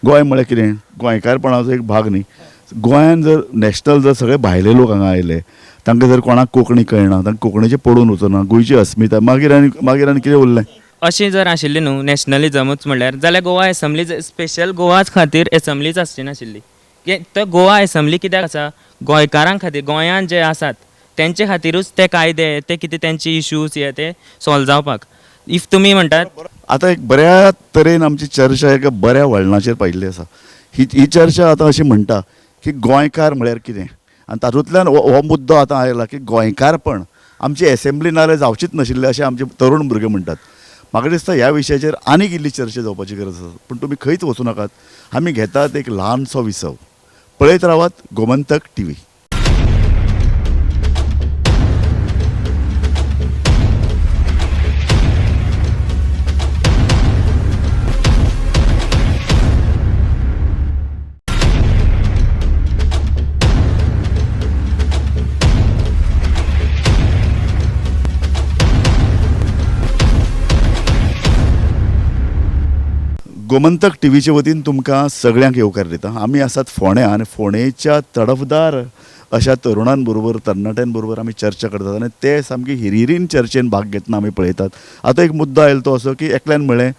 गोंय म्हळ्यार कितें, गोंयकारपणाचो एक भाग न्ही. गोंयान जर नॅशनल जर सगळे भायले लोक हांगा आयले, तांकां जर कोणाक कोंकणी कळना, तांकां कोंकणीचें पडून वचना, गोंयची अस्मिताय मागीर आनी मागीर आनी कितें उरलें? अशें जर आशिल्लें न्हू नॅशनलिजमूच म्हणल्यार जाल्यार गोवा एसेंब्ली स्पेशल गोवाच खातीर एसेंब्लीच आसची नाशिल्ली. तो गोवा एसेंब्ली कित्याक आसा? गोंयकारां खातीर, गोंयांत जे आसात तेंचे खातीरूच ते कायदे, ते कितें तेंचे इश्यूज हे ते सॉल्व जावपाक. If तुमी म्हणटात आतां एक बऱ्या तरेन आमची चर्चा एका बऱ्या वळणाचेर पायिल्ली आसा. ही चर्चा आतां अशी म्हणटा की गोंयकार म्हळ्यार कितें, आनी तातूंतल्यान हो मुद्दो आतां आयला की गोंयकारपण आमची एसेंब्ली नाल्यार जावचीच नाशिल्ली अशें आमचे तरुण भुरगे म्हणटात. म्हाका दिसता ह्या विशयाचेर आनीक इल्ली चर्चा जावपाची गरज आसा, पूण तुमी खंयच वचूं नाकात. आमी घेतात एक ल्हानसो विसव. पळयत रावात गोमंतक टीव्ही. गोमंतक टीव्हीचे वतीन तुमकां सगळ्यांक येवकार दिता. आमी आसात फोंड्या आनी फोंडेच्या तडफदार अशा तरुणांबरोबर, तरणाट्यांबरोबर आमी चर्चा करतात आनी ते सामकी हिरिरीन चर्चेन भाग घेतना आमी पळयतात. आतां एक मुद्दो आयलो तो असो की एकल्यान म्हळें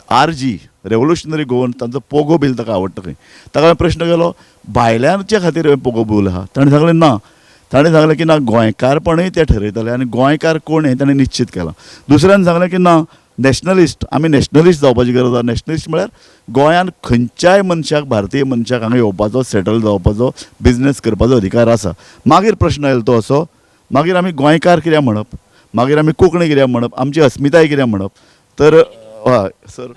आर जी रेवोल्युशनरी गोवन तांचो पोगो बील ताका आवडटा खंय. ताका हांवें प्रश्न केलो भायल्यांच्या खातीर पोगो बील आहा, ताणें सांगलें ना. ताणें सांगलें की ना, गोंयकारपणूय ते ठरयतले आनी गोंयकार कोण हें ताणें निश्चीत केलां. दुसऱ्यान सांगलें की ना, नॅशनलिस्ट, आमी नॅशनलिस्ट जावपाची गरज आसा. नॅशनलिस्ट म्हळ्यार गोंयान खंयच्याय मनशाक, भारतीय मनशाक हांगा येवपाचो, सेटल जावपाचो, बिजनेस करपाचो अधिकार आसा. मागीर प्रश्न आयलो तो असो, मागीर आमी गोंयकार कित्याक म्हणप, मागीर आमी कोंकणी कित्याक म्हणप, आमची अस्मिताय कित्याक म्हणप? तर हय सर,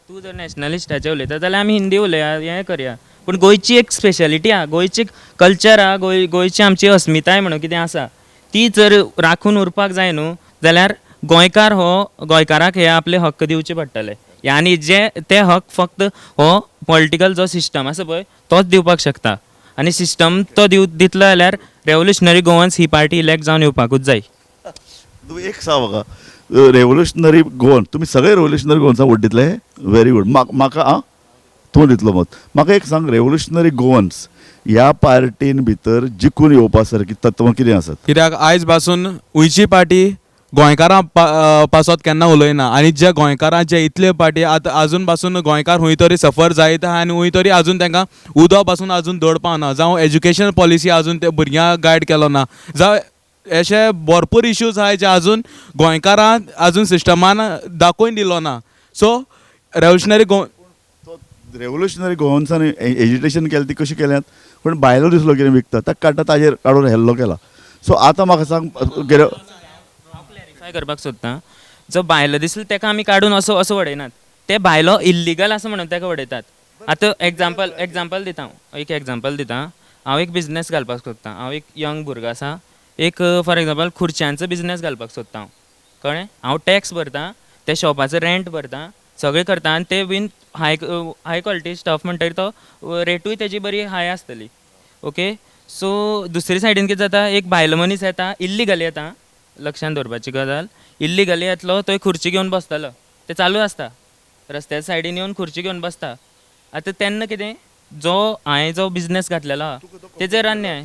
तूं जर नॅशनलिस्टाचें उलयता जाल्यार आमी हिंदी उलया, हें करया, पूण गोंयची एक स्पेशलिटी आहा, गोंयची कल्चर आहा, गोंयची आमची अस्मिताय म्हणून कितें आसा ती जर राखून उरपाक जाय न्हू जाल्यार गोंयकार हो गोंयकाराक हे आपले हक्क दिवचे पडटले. आनी जे ते हक फक्त हो पॉलिटिकल जो सिस्टम आसा पळय तोच दिवपाक शकता, आनी सिस्टम तो दितलो जाल्यार रेवोल्युशनरी गोवन्स ही पार्टी इलेक्ट जावन येवपाकूच जाय. तूं एक सांग म्हाका, रेवोल्युशनरी गोवन तुमी सगळे रेवोल्युशनरी गोवन्साक वोट दितले? Very good. म्हाका आं तूं दितलो मत. म्हाका एक सांग, रेवोल्युशनरी गोवन्स ह्या पार्टीन भितर जिखून येवपा सारकी तत्वां कितें आसात? कित्याक आयज पासून खंयची पार्टी गोंयकारां पासत केन्ना उलयना, आनी जे गोंयकारां जे इतले पार्टी आतां आजून पासून गोंयकार खंय तरी सफर जायत आहा आनी खंय तरी आजून तांकां उदक पासून आजून धड पावना, जावं एज्युकेशन पॉलिसी आजून ते भुरग्यांक गायड केलो ना, जावं अशे भरपूर इश्यूज आहाय जे आजून गोंयकारां आजून सिस्टमान दाखोवन दिलो ना. सो रेवोल्युशनरी गो तो रेवोल्युशनरी गोवन्सान एजिटेशन केलें ती कशी केल्यात, पूण बायलो दिसलो कितें विकता ताका काडटा, ताजेर काडून हल्लो केला. सो आतां म्हाका सांग कितें हांव क्लॅरिफाय करपाक सोदतां, जो बायलो दिसलो ताका आमी काडून असो असो उडयनात, ते बायलो इल्लिगल आसा म्हणून ताका उडयतात. आतां एग्जाम्पल दिता हांव, एक एग्जाम्पल दिता. हांव एक बिजनेस घालपाक सोदतां, हांव एक यंग भुरगो आसा, एक फॉर एग्जाम्पल खुर्च्यांचो बिजनेस घालपाक सोदतां हांव, कळ्ळें? हांव टॅक्स भरता, त्या शॉपाचो रेंट भरता, सगळें करता, आनी ते बीन हाय हाय क्वॉलिटी स्टफ म्हणटकीर तो रेटूय तेजी बरी हाय आसतली. ओके, सो दुसरे सायडीन कितें जाता, एक बायल मनीस येता, इल्लिगल येता, लक्षान दवरपाची गजाल, इल्लिगली येतलो, थंय खुर्ची घेवन बसतलो, ते चालू आसता, रस्त्या सायडीन येवन खुर्ची घेवन बसता. आतां तेन्ना कितें, जो हांवें जो बिजनेस घातलेलो आहा तेजेर अन्याय,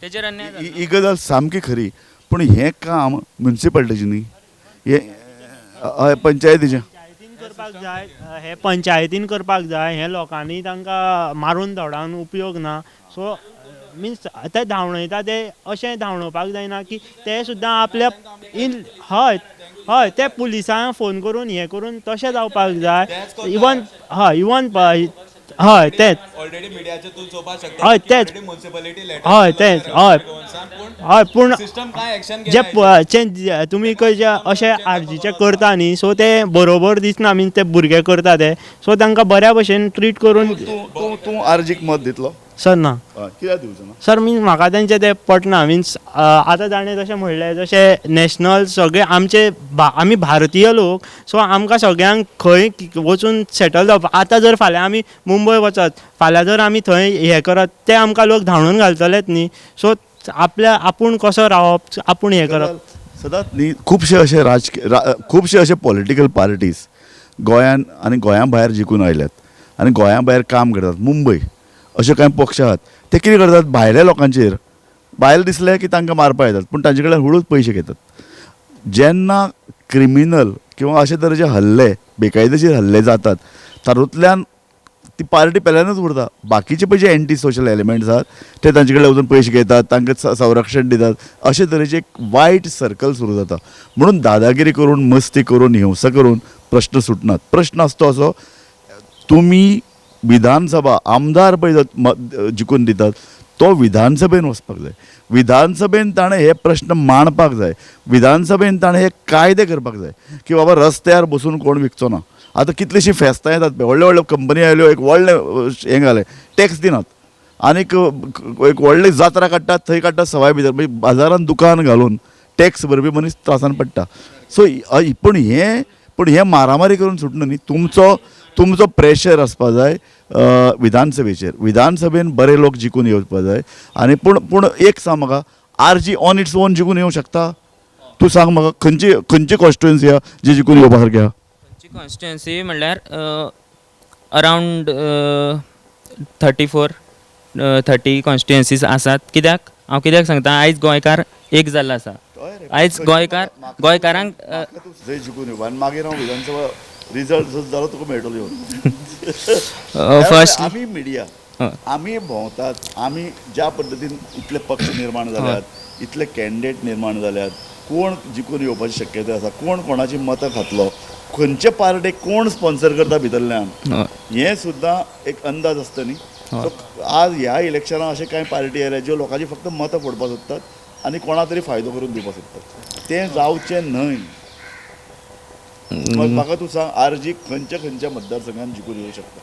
तेजेर अन्याय. ही गजाल सामकी खरी, पूण हें काम म्युनिसिपालिटीचें न्ही, हें पंचायतीचें. पंचायतीन करपाक जाय, हें पंचायतीन करपाक जाय. हें लोकांनी तांकां मारून धांवडावन उपयोग ना. सो मिन्स ते धांवडयता ते अशें धांवडोवपाक जायना की ते सुद्दां आपल्या इन हय हय ते पुलिसांक फोन करून हें करून तशें जावपाक जाय. इवन हय इवन हय तेंच ऑलरेडी मिडियाचेर तूं चोवपाक शकता. हय तेंच हय तेंच हय हय, पूण सिस्टम काय एक्शन जे तुमी खंयचे अशे आरजीचे करता न्ही, सो ते बरोबर दिसना. मीन्स ते भुरगे करता ते, सो तांकां बऱ्या भशेन ट्रीट करून. तूं तूं आरजीक मत दितलो? सर ना. कित्याक दिवचो ना? सर मीन्स म्हाका तेंचें तें पटना. मिन्स आतां ताणें जशें म्हणलें, जशें नॅशनल सगळे आमचे आमी भारतीय लोक, सो आमकां सगळ्यांक खंय वचून सेटल जावपाक. आतां जर फाल्यां आमी मुंबय वचत, फाल्यां जर आमी थंय हें करत, ते आमकां लोक धांवडून घालतलेच न्ही. सो आपल्या आपूण कसो रावप, आपूण हें करप. सदांच न्ही, खुबशे अशे राजकीय, खुबशे अशे पॉलिटिकल पार्टीज गोंयान आनी गोंया भायर जिखून आयल्यात आनी गोंया भायर काम करतात. मुंबय अशे कांय पक्ष आहात, ते कितें करतात, भायल्या लोकांचेर भायल दिसले की तांकां मारपा येतात, पूण तांचे कडल्यान हळूच पयशे घेतात. जेन्ना क्रिमिनल किंवा अशे तरेचे हल्ले, बेकायदेशीर हल्ले जातात, तातूंतल्यान ती पार्टी पेल्यानूच उरता. बाकीचे पळय जे एंटी सोशल एलिमेंट्स आहात ते तांचे कडेन वचून पयशे घेतात, तांकां संरक्षण दितात. अशे तरेचे एक वायट सर्कल सुरू जाता. म्हणून दादागिरी करून, मस्ती करून, हिंसा करून प्रश्न सुटनात. प्रश्न आसता असो, तुमी विधानसभा आमदार पळय जिखून दितात तो विधानसभेन वचपाक जाय. विधानसभेन ताणें हे प्रश्न मांडपाक जाय. विधानसभेन ताणें हे कायदे करपाक जाय की बाबा रस्त्यार बसून कोण विकचो ना. आतां कितलीशीं फेस्तां येतात, व्हडल्यो व्हडल्यो कंपनी आयल्यो, एक व्हडलें हें घालें, टॅक्स दिनात, आनीक एक व्हडली जात्रा काडटात, थंय काडटात सवाय भितर, मागीर बाजारान दुकान घालून टॅक्स भरपी मनीस त्रासान पडटा. सो पूण हें मारामारी करून सुटना न्ही. तुमचो तुमचो प्रेशर आसपा जाय विधानसभेचेर. विधानसभेन बरे लोक जिखून येवपा जाय. आनी पूण पूण एक सांग म्हाका, RG on its own जिखून येवंक शकता? तूं सांग म्हाका, खंयची खंयची कॉन्स्टिट्युएन्सी आहा जी जिखून येवपा सारकी आहा? खंयची कॉन्स्टिट्युएन्सी म्हणल्यार अरावंड 34 30 कॉन्स्टिट्युएन्सीज आसात. कित्याक हांव कित्याक सांगता, आयज गोंयकार एक जाल्लो आसा. आयज गोंयकारांक जंय जिखून येवपा आनी मागीर हांव विधानसभा रिजल्ट जालो तुका मेळटलो येवन. फर्स्ट आमी मिडिया, आमी भोंवतात, आमी ज्या पद्दतीन इतले पक्ष निर्माण जाल्यात, इतले कॅन्डिडेट निर्माण जाल्यात, कोण जिखून येवपाची शक्यता आसा, कोण कोणाची मतां खातलो, खंयचे पार्टेक कोण स्पॉन्सर करता भितरल्यान, हें सुद्दां एक अंदाज आसता न्ही. सो आज ह्या इलेक्शनाक अशे कांय पार्टी आयल्या ज्यो लोकांची फक्त मतां फोडपाक सोदतात आनी कोणा तरी फायदो करून दिवपाक सोदतात. तें जावचें न्हय. म्हाका तूं सांग, आरजी खंयच्या खंयच्या मतदारसंघान जिखून येवंक शकता?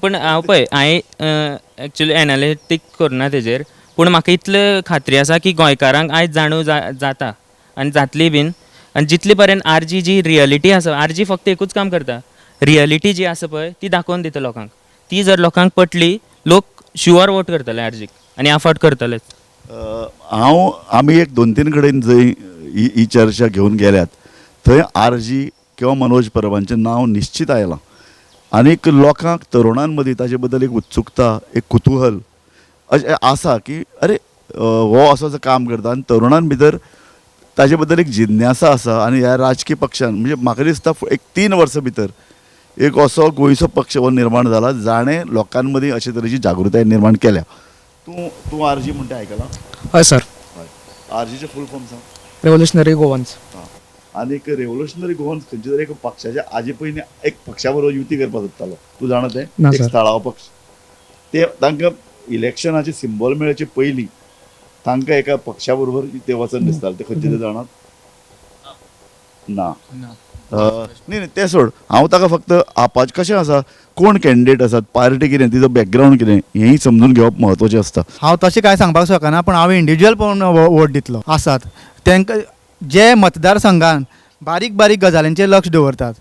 पूण हांव पळय, हांवें एक्चुली एनालिटीक करुना तेजेर, पूण म्हाका इतले खात्री आसा की गोंयकारांक आयज जाणीव जाता आनी जातली बीन. आनी जितले पर्यंत आरजी जी रियलिटी आसा, आरजी फक्त एकूच काम करता, रियलिटी जी आसा पळय ती दाखोवन दिता लोकांक. ती जर लोकांक पटली, लोक शुअर वोट करतले आरजीक आनी अफोर्ड करतलेच. हांव आमी एक 2-3 कडेन जंय ही चर्चा घेवन गेल्यात थंय आरजी किंवा मनोज परबांचें नांव निश्चित आयलां. आनीक लोकांक, तरुणां मदीं ताजे बद्दल एक उत्सुकता, एक कुतूहल अशें आसा की अरे हो असो असो काम करता, आनी तरुणां भितर ताजे बद्दल एक जिज्ञासा आसा. आनी ह्या राजकीय पक्षान, म्हणजे म्हाका दिसता एक 3 वर्सां भितर एक असो गोंयचो पक्ष हो निर्माण जाला जाणें लोकां मदीं अशे तरेची जागृताय निर्माण केल्या. तूं तूं आरजी म्हणटा आयकलां? हय सर. हय, आरजीचें फूल फॉर्म सांग. Revolutionary Goans. आं, आनीक रेव्होल्युशनरी गोवन्स खंयच्या तरी एका पक्षाच्या आजी पयलीं एक पक्षा बरोबर युती करपाक सोदतालो. तूं जाणा तें, एक थळावो पक्ष, ते तांकां इलेक्शनाचे सिंबॉल मेळचे पयलीं तांकां एका पक्षा बरोबर ते वचन दिसतालें. ते खंयचे ते जाणात ना? न्ही न्ही तें सोड, हांव ताका फक्त आपाच कशें आसा, कोण कॅन्डिडेट आसात, पार्टी कितें, तिजो बॅकग्रावंड कितें, हेंय समजून घेवप म्हत्वाचें आसता. हांव तशें कांय सांगपाक शकना, पूण हांव इंडिविज्युअल पळोवन वोट दितलो. आसात तांकां जे मतदारसंघान बारीक बारीक गजालींचेर लक्ष दवरतात.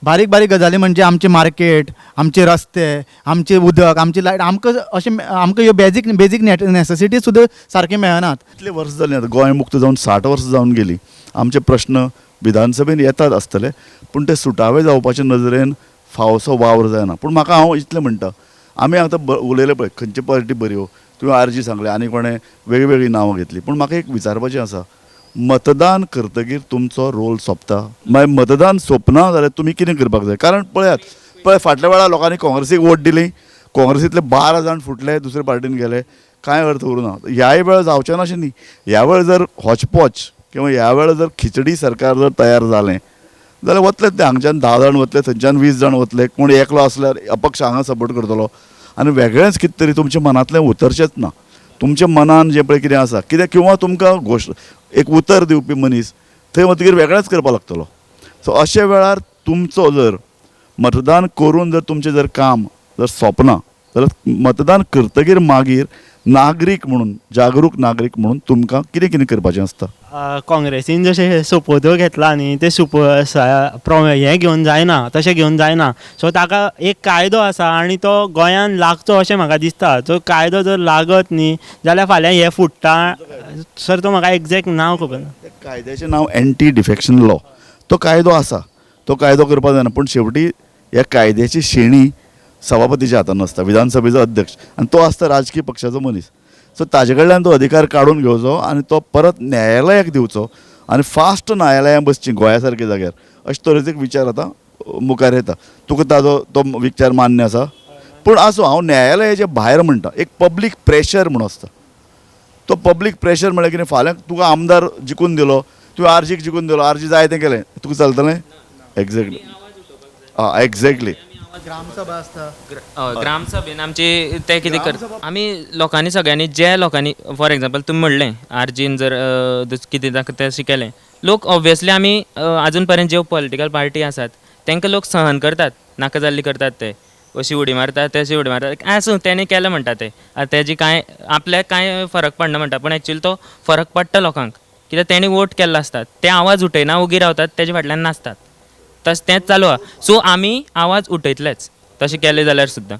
बारीक बारीक गजाली म्हणजे आमचे मार्केट, आमचे रस्ते, आमचे उदक, आमची लायट, आमकां अशें आमकां ह्यो बेजीक बेजीक नॅसेसिटी सुद्दां सारक्यो मेळनात. इतले वर्सां जालीं आतां गोंय मुक्त जावन 60 वर्सां जावन गेलीं. आमचे प्रश्न विधानसभेन येतात आसतले, पूण ते सुटावे जावपाचे नदरेन फावसो वावर जायना. पूण म्हाका हांव इतलें म्हणटा, आमी आतां उलयले पळय खंयची पार्टी बरी हो, तुवें आरजी सांगलें आनी कोणें वेगवेगळीं नांवां घेतलीं, पूण म्हाका एक विचारपाचें आसा, मतदान करतकीर तुमचो रोल सोंपता? मागीर मतदान सोंपना जाल्यार तुमी कितें करपाक जाय? कारण पळयात, पळय फाटल्या वेळार लोकांनी काँग्रेसीक वोट दिली, काँग्रेसींतले 12 जाण फुटले, दुसरे पार्टीन गेले, कांय अर्थ उरना. ह्याय वेळार जावचें ना अशें न्ही. ह्या वेळार जर हॉचपॉच किंवा ह्या वेळार जर खिचडी सरकार जर तयार जालें जाल्यार वतले ते हांगच्यान 10 जाण वतले, थंयच्यान 20 जाण वतले, कोण एकलो आसल्यार अपक्ष हांगा सपोर्ट करतलो आनी वेगळेंच कितें तरी तुमच्या मनांतलें उतरचेंच ना. तुमच्या मनान जें पळय कितें आसा कितें, किंवा तुमकां घोश एक उतर दिवपी मनीस थंय वतकीर वेगळेंच करपाक लागतलो. सो अशे वेळार तुमचो जर मतदान करून जर तुमचें जर काम जर सोंपना जाल्यार मतदान करतकीर मागीर नागरीक म्हणून, जागरूक नागरीक म्हणून तुमकां कितें कितें करपाचें आसता? काँग्रेसीन जशें सोपोतो घेतला न्ही, ते हें घेवन जायना, तशें घेवन जायना. सो ताका एक कायदो आसा आनी तो गोंयान लागचो अशें म्हाका दिसता. तो कायदो जर लागत न्ही जाल्यार फाल्यां हें फुट्टा. सर तो म्हाका एग्जॅक्ट नांव खबर ना. त्या कायद्याचें नांव एंटी डिफेक्शन लॉ. तो कायदो आसा, तो कायदो करपाक जायना, पूण शेवटी ह्या कायद्याची शेणी सभापतीच्या हातान आसता, विधानसभेचो अध्यक्ष, आनी तो आसता राजकीय पक्षाचो मनीस. सो ताजे कडल्यान तो अधिकार काडून घेवचो आनी तो परत न्यायालयाक दिवचो आनी फास्ट न्यायालयां बसची गोंया सारक्या जाग्यार, अशे तरेचो एक विचार आतां मुखार येता. तुका ताजो तो विचार मान्य आसा? पूण आसूं, हांव न्यायालयाच्या भायर म्हणटा, एक पब्लीक प्रेशर म्हणून आसता. तो पब्लीक प्रेशर म्हळ्यार कितें, फाल्यां तुका आमदार जिखून दिलो, तुवें आरजीक जिखून दिलो, आरजी जाय तें केलें, तुका चलतलें? एग्जॅक्टली, आं एग्जॅक्टली. ग्रामसभा आसता, ग्रामसभेन आमची ते कितें करता, आमी लोकांनी सगळ्यांनी, जे लोकांनी फॉर एग्जाम्पल तुमी म्हणलें आरजीन जर कितें तशें केलें, लोक ऑब्वियसली आमी आजून पर्यंत ज्यो पॉलिटिकल पार्टी आसात तांकां लोक सहन करतात, नाका जाल्ली करतात, ते अशी उडी मारतात, तशी उडी मारतात, आसूं तेणें केलें म्हणटा ते, आतां तेजी कांय आपल्याक कांय फरक पडना म्हणटा, पूण एक्चुअली तो फरक पडटा लोकांक, कित्याक तेणी वोट केल्लो आसता, ते आवाज उठयना, ओगी रावतात, तेजे फाटल्यान नाचतात, तशें तेंच चालू आहा. सो आमी आवाज उठयतलेच तशें केलें जाल्यार सुद्दां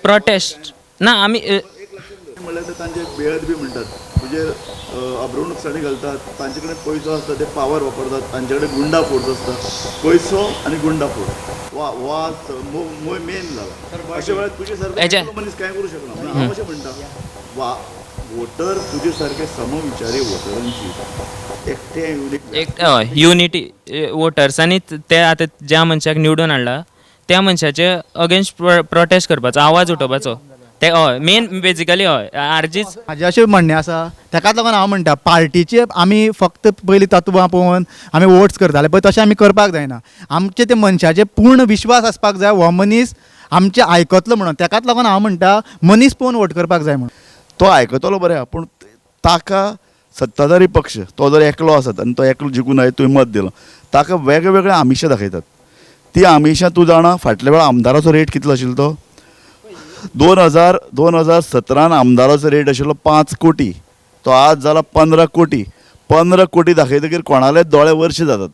प्रोटेस्ट ना आमी म्हणल्यार तांचे बेअद बी म्हणटात, म्हणजे अब्रू नुकसाणी घालतात, तांचे कडेन पयसो आसता, ते पावर वापरतात, तांचे कडेन गुंडा फोर्स आसता, पयसो आनी गुंडा फोर्स वा वा मेन जाला. अशे वेळार तुजे सारके मनीस कांय करूं शकना. हांव अशें म्हणटा, वा वोटर तुजे सारके समविचारी वोटरांची एकटे एक युनिटी वोटर्सांनी ते आतां ज्या मनशाक निवडून हाडला त्या मनशाचे अगेन्स्ट प्रोटेस्ट करपाचो, आवाज उठोवपाचो, ते हय मेन बेजिकली हय आरजीच. म्हाजें अशें म्हणणें आसा, तेकाच लागून हांव म्हणटा पार्टीचे आमी फक्त पयलीं तत्वां पळोवन आमी वोट्स करताले, पळय तशें आमी करपाक जायना. आमचे ते मनशाचे पूर्ण विश्वास आसपाक जाय, हो मनीस आमचें आयकतलो म्हणून. तेकाच लागून हांव म्हणटा मनीस पळोवन वोट करपाक जाय म्हणून. तो आयकतलो बरें आहा, पूण ताका सत्ताधारी पक्ष तो जर एकलो आसत आनी तो एकलो जिखून आयलो, तुवें मत दिलां, ताका वेगवेगळे आमिशां दाखयतात. ती आमिशां तूं जाणा फाटल्या वेळार आमदाराचो रेट कितलो आशिल्लो तो 2017 आमदाराचो रेट आशिल्लो 5 कोटी, तो आज जाला 15 कोटी. 15 कोटी दाखयतकीर कोणाले दोळे वर्ष जातात.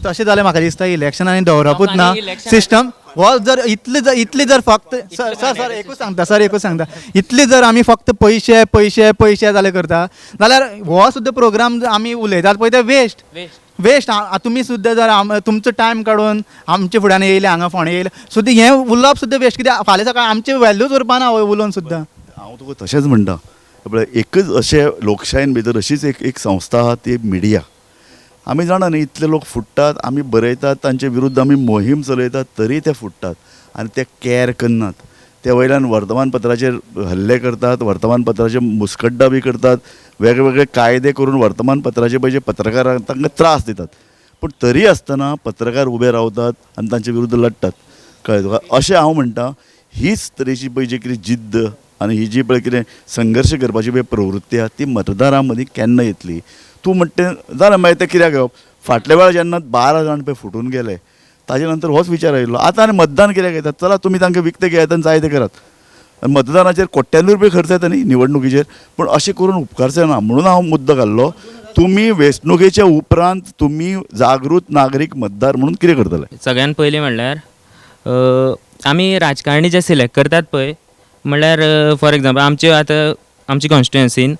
तशें जाल्यार म्हाका दिसता इलेक्शनांनी दवरपूच ना सिस्टम. हो जर इतले जर फक्त सर सर एकूच सांगता, सर एकूच सांगता, इतले जर आमी फक्त पयशे पयशे पयशे जाले करता जाल्यार हो सुद्दां प्रोग्राम आमी उलयतात पळय ते वेस्ट वेस्ट. तुमी सुद्दां जर तुमचो टायम काडून आमचे फुड्यान येयले, हांगा फोंडे येयले सुद्दां, हें उलोवप सुद्दां वेस्ट. कित्याक फाल्यां सकाळीं आमचे व्हॅल्यूज उरपा ना उलोवन सुद्दां. हांव तुका तशेंच म्हणटा, पळय एकच अशें लोकशायेन भितर अशीच एक संस्था आहा ती मिडिया. आमी जाणा न्ही इतले लोक फुट्टात, आमी बरयतात, तांचे विरुद्ध आमी मोहीम चलयतात, तरी ते फुट्टात आनी ते कॅर करनात. ते वयल्यान वर्तमानपत्राचेर हल्ले करतात, वर्तमानपत्राचे मुस्कड्डा बी करतात, वेगवेगळे कायदे करून वर्तमानपत्राचे पळय जे पत्रकारांक तांकां त्रास दितात. पूण तरी आसतना पत्रकार उबे रावतात आनी तांचे विरुद्ध लडटात. कळ्ळें तुका? अशें हांव म्हणटा, हीच तरेची पळय जी कितें जिद्द आनी ही जी पळय कितें संघर्श करपाची पळय प्रवृत्ती आहा ती मतदारां मदीं केन्ना येतली? तूं म्हणटा तें जालें, मागीर तें कित्याक घेवप? फाटल्या वेळार जेन्ना 12 जाण पळय फुटून गेले ताजे नंतर होच विचार आयिल्लो, आतां आनी मतदान कित्याक घेतात? चला तुमी तांकां विकते घेयात आनी जाय तें करात. आनी मतदानाचेर कोट्यांनी रुपया खर्च येता न्ही निवडणुकीचेर, पूण अशें करून उपकारचें ना म्हणून हांव मुद्दो घाल्लो. तुमी वेंचणुकेच्या उपरांत तुमी जागृत नागरीक मतदार म्हणून कितें करतले? सगळ्यान पयलीं म्हणल्यार आमी राजकारणी जे सिलेक्ट करतात पळय, म्हणल्यार फॉर एग्जाम्पल आमचे आतां आमची कॉन्स्टिट्युएन्सीन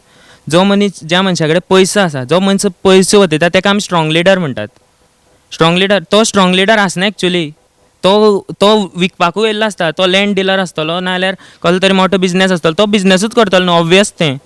जो मनीस ज्या मनशा कडेन पयसो आसा, जो मनीस पयसो वतयता ताका आमी स्ट्रॉंग लिडर म्हणटात. स्ट्रॉंग लिडर तो स्ट्रॉंग लिडर आसना एक्चुली, तो तो विकपाकूय येयल्लो आसता, तो लँड डिलर आसतलो नाजाल्यार कसलो तरी मोठो बिजनेस आसतलो, तो बिजनेसूच करतलो न्हू, ऑब्वियस तें,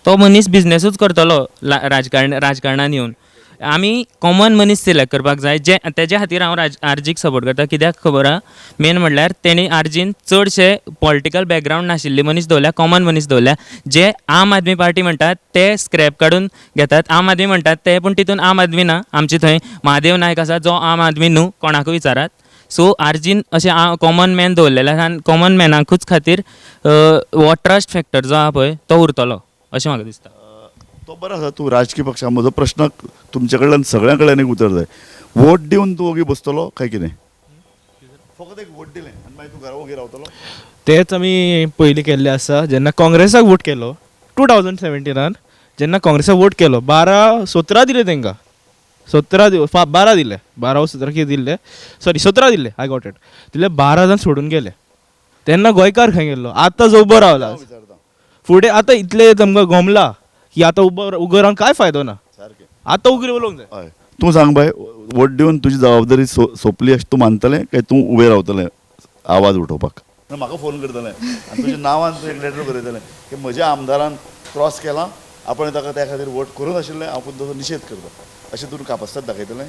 तो मनीस बिजनेसूच करतलो राजकारणान येवन. आमी कॉमन मनीस सिलेक्ट करपाक जाय, जे तेज्या खातीर हांव आरजीक सपोर्ट करता. कित्याक खबर आहा, मेन म्हणल्यार तेणी आरजीन चडशे पॉलिटिकल बॅकग्रावंड नाशिल्ले मनीस दवरल्या, कॉमन मनीस दवरल्या. जे आम आदमी पार्टी म्हणटात ते स्क्रॅप काडून घेतात, आम आदमी म्हणटात ते, पूण तितून आम आदमी ना. आमचे थंय महादेव नायक आसा जो आम आदमी न्हू, कोणाकूय विचारात. सो आरजीन अशें कॉमन मॅन दवरलेले आसा आनी कॉमन मॅनाकूच खातीर हो ट्रस्ट फॅक्टर जो आहा पळय तो उरतलो अशें म्हाका दिसता. तो बरो आसा. तूं राजकीय पक्षा, म्हजो प्रश्न तुमचे कडल्यान सगळ्यां कडल्यान एक उतर जाय, वोट दिवन तूं ओगी बसतलो काय कितें? फकत एक वोट दिलें आनी मागीर तूं घरा ओगी रावतलो? तेच आमी पयलीं केल्लें आसा. जेन्ना काँग्रेसाक वोट केलो 2017 जेन्ना काँग्रेसाक वोट केलो 12-17 दिले तांकां, 17 12 दिले, 12 व 17 कितें दिल्ले, सॉरी 17 दिल्ले, I got it दिले, 12 जाण सोडून गेले. तेन्ना गोंयकार खंय गेल्लो? आतां जो उबो रावला फुडें आतां इतलें तांकां गोमला की आतां उबो रावन कांय फायदो ना, आतां उगरे उलोवंक जाय. हय, तूं सांग बाय, वोट दिवन तुजी जबाबदारी सोंपली अशें तूं मानतलें काय तूं उबें रावतलें आवाज उठोवपाक? म्हाका फोन करतलें आनी तुज्या नांवान तूं एक लेटर बरयतलें की म्हज्या आमदारान क्रॉस केलां, आपण ताका त्या खातीर वोट करूंक नाशिल्लें, हांव पूण ताचो निशेध करता, अशें तूं कापस्ताद दाखयतलें?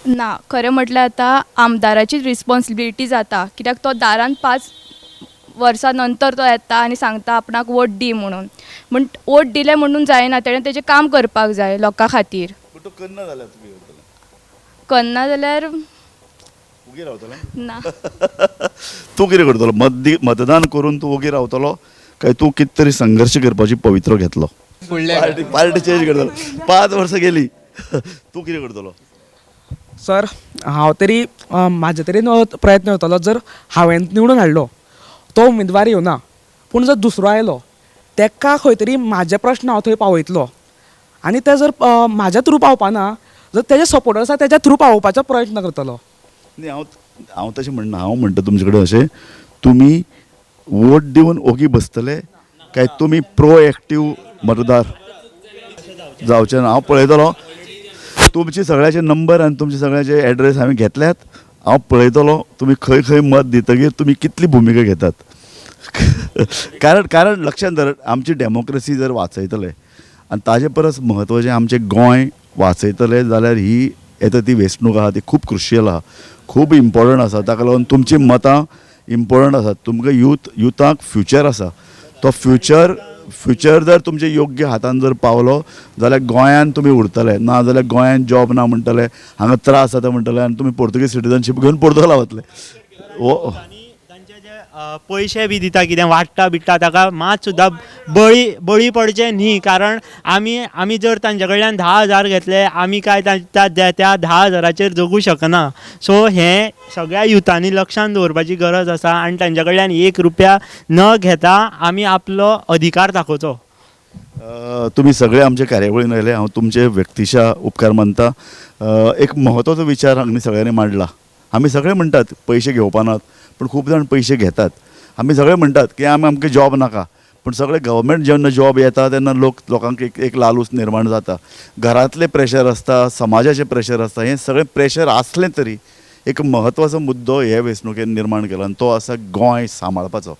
ना, खरें म्हटल्यार आतां आमदाराची रिस्पोन्सिबिलिटी जाता, कित्याक तो दारान 5 वर्सां नंतर तो येता आनी सांगता आपणाक वोट दी म्हणून. म्हण वोट दिले म्हणून जायना, तेणें तेजें काम करपाक जाय लोकां खातीर. पूण तो करना जाल्यार तूं कितें करतलें? करना जाल्यार ओगी रावतलें? ना. तूं कितें करतलो? मतदान करून तूं ओगी रावतलो काय तूं कितें तरी संघर्श करपाची पवित्रो घेतलो? पार्टी चेंज करतलो? 5 वर्सां गेली, तूं कितें करतलो? सर, हांव तरी म्हाजे तरेन प्रयत्न करतलो, जर हांवें निवडून हाडलो तो उमेदवार येवना, पूण जर दुसरो आयलो तेका खंय तरी म्हाजे प्रश्न हांव थंय पावयतलो आनी ते जर म्हाज्या थ्रू पावपाना जर तेजे सपोर्टर आसा तेज्या थ्रू पावोवपाचो प्रयत्न करतलो. न्ही, हांव तशें म्हणना, हांव म्हणटा तुमचे कडेन अशें, तुमी वोट दिवन ओगी बसतले काय तुमी प्रोएक्टीव मतदार जावचे ना? हांव पळयतलो तुमचे सगळ्याचे नंबर आनी तुमचे सगळ्याचे एड्रेस हांवें घेतल्यात, हांव पळयतलो तुमी खंय खंय मत दितगीर तुमी कितली भुमिका घेतात. कारण लक्षांत धर, आमची डेमोक्रेसी जर वाचयतले आनी ताजे परस म्हत्वाचें आमचें गोंय वाचयतले जाल्यार ही येता ती वेंचणूक आहा ती खूब क्रुशियल आहा, खूब इम्पॉर्टंट आसा. ताका लागून तुमचीं मतां इम्पॉर्टंट आसात. तुमकां युथाक फ्युचर आसा, तो फ्युचर जर तुमचे योग्य हातान जर पावलो जाल्यार गोंयान तुमी उरतले, ना जाल्यार गोंयान जॉब ना म्हणटले, हांगा त्रास जाता म्हणटले आनी तुमी पोर्तुगीज सिटीजनशीप घेवन पोर्तुगाला वतले. हो, पयशे बी दिता कितें वाडटा बिडटा ताका मात सुद्दां बळी पडचें न्ही, कारण आमी जर तांचे कडल्यान 10,000 घेतले आमी काय त्या 10,000चेर जगूं शकना. सो हें सगळ्या युथांनी लक्षांत दवरपाची गरज आसा आनी तांचे कडल्यान 1 रुपया न घेता आमी आपलो अधिकार दाखोवचो. तुमी सगळे आमचे कार्यावळीन आयले, हांव तुमचे व्यक्तिशा उपकार मानता. एक म्हत्वाचो विचार आमी सगळ्यांनी मांडला. आमी सगळे म्हणटात पयशे घेवपा नात, पूण खूब जाण पयशे घेतात. आमी सगळे म्हणटात की आमकां जॉब नाका, पूण सगळे गव्हर्मेंट जेन्ना जॉब येता तेन्ना लोकांक एक लालूच निर्माण जाता. घरांतलें प्रेशर आसता, समाजाचें प्रेशर आसता, हें सगळें प्रेशर आसलें तरी एक म्हत्वाचो मुद्दो हे वेंचणुकेन निर्माण केला आनी तो आसा गोंय सांबाळपाचो.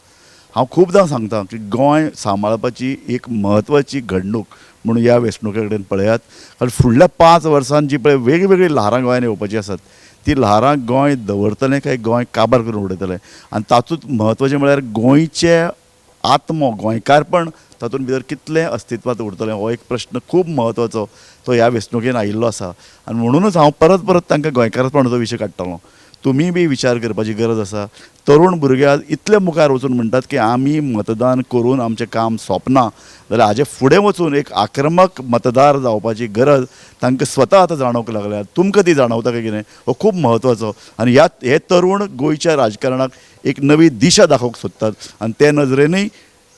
हांव खुबदां सांगता की गोंय सांबाळपाची एक म्हत्वाची घडणूक म्हणून ह्या वेंचणुके कडेन पळयात. कारण फुडल्या 5 वर्सांत जी पळय वेगवेगळीं ल्हारां गोंयांत येवपाचीं आसात ती ल्हारां गोंय दवरतलें काय गोंय काबार करून उडयतलें. आनी तातूंत म्हत्वाचें म्हळ्यार गोंयचें आत्मो, गोंयकारपण तातूंत भितर कितलें अस्तित्वांत उरतलें हो एक प्रश्न खूब म्हत्वाचो तो ह्या वेंचणुकेन आयिल्लो आसा. आनी म्हणुनूच हांव परत परत तांकां गोंयकारपणाचो विशय काडटलो. तुमी बी विचार करपाची गरज आसा. तरुण भुरगे आज इतले मुखार वचून म्हणटात की आमी मतदान करून आमचें काम सोंपना जाल्यार हाजे फुडें वचून एक आक्रमक मतदार जावपाची गरज तांकां स्वता आतां जाणवंक लागल्या. तुमकां ती जाणवता काय कितें हो खूब म्हत्वाचो. आनी ह्या हे तरुण गोंयच्या राजकारणाक एक नवी दिशा दाखोवंक सोदतात आनी ते नजरेनूय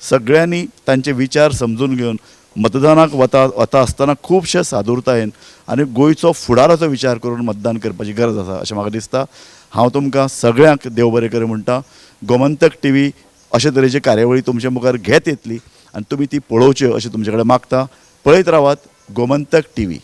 सगळ्यांनी तांचे विचार समजून घेवन मतदानाक वता वता आसतना खुबशे सादुरतायेन आनी गोंयचो फुडाराचो विचार करून मतदान करपाची गरज आसा अशें म्हाका दिसता. हांव तुमकां सगळ्यांक देव बरें करूं म्हणटा. गोमंतक टीव्ही अशे तरेची कार्यावळी तुमच्या मुखार घेत येतली आनी तुमी ती पळोवच्यो अशें तुमचे कडेन मागता. पळयत रावात गोमंतक टीव्ही.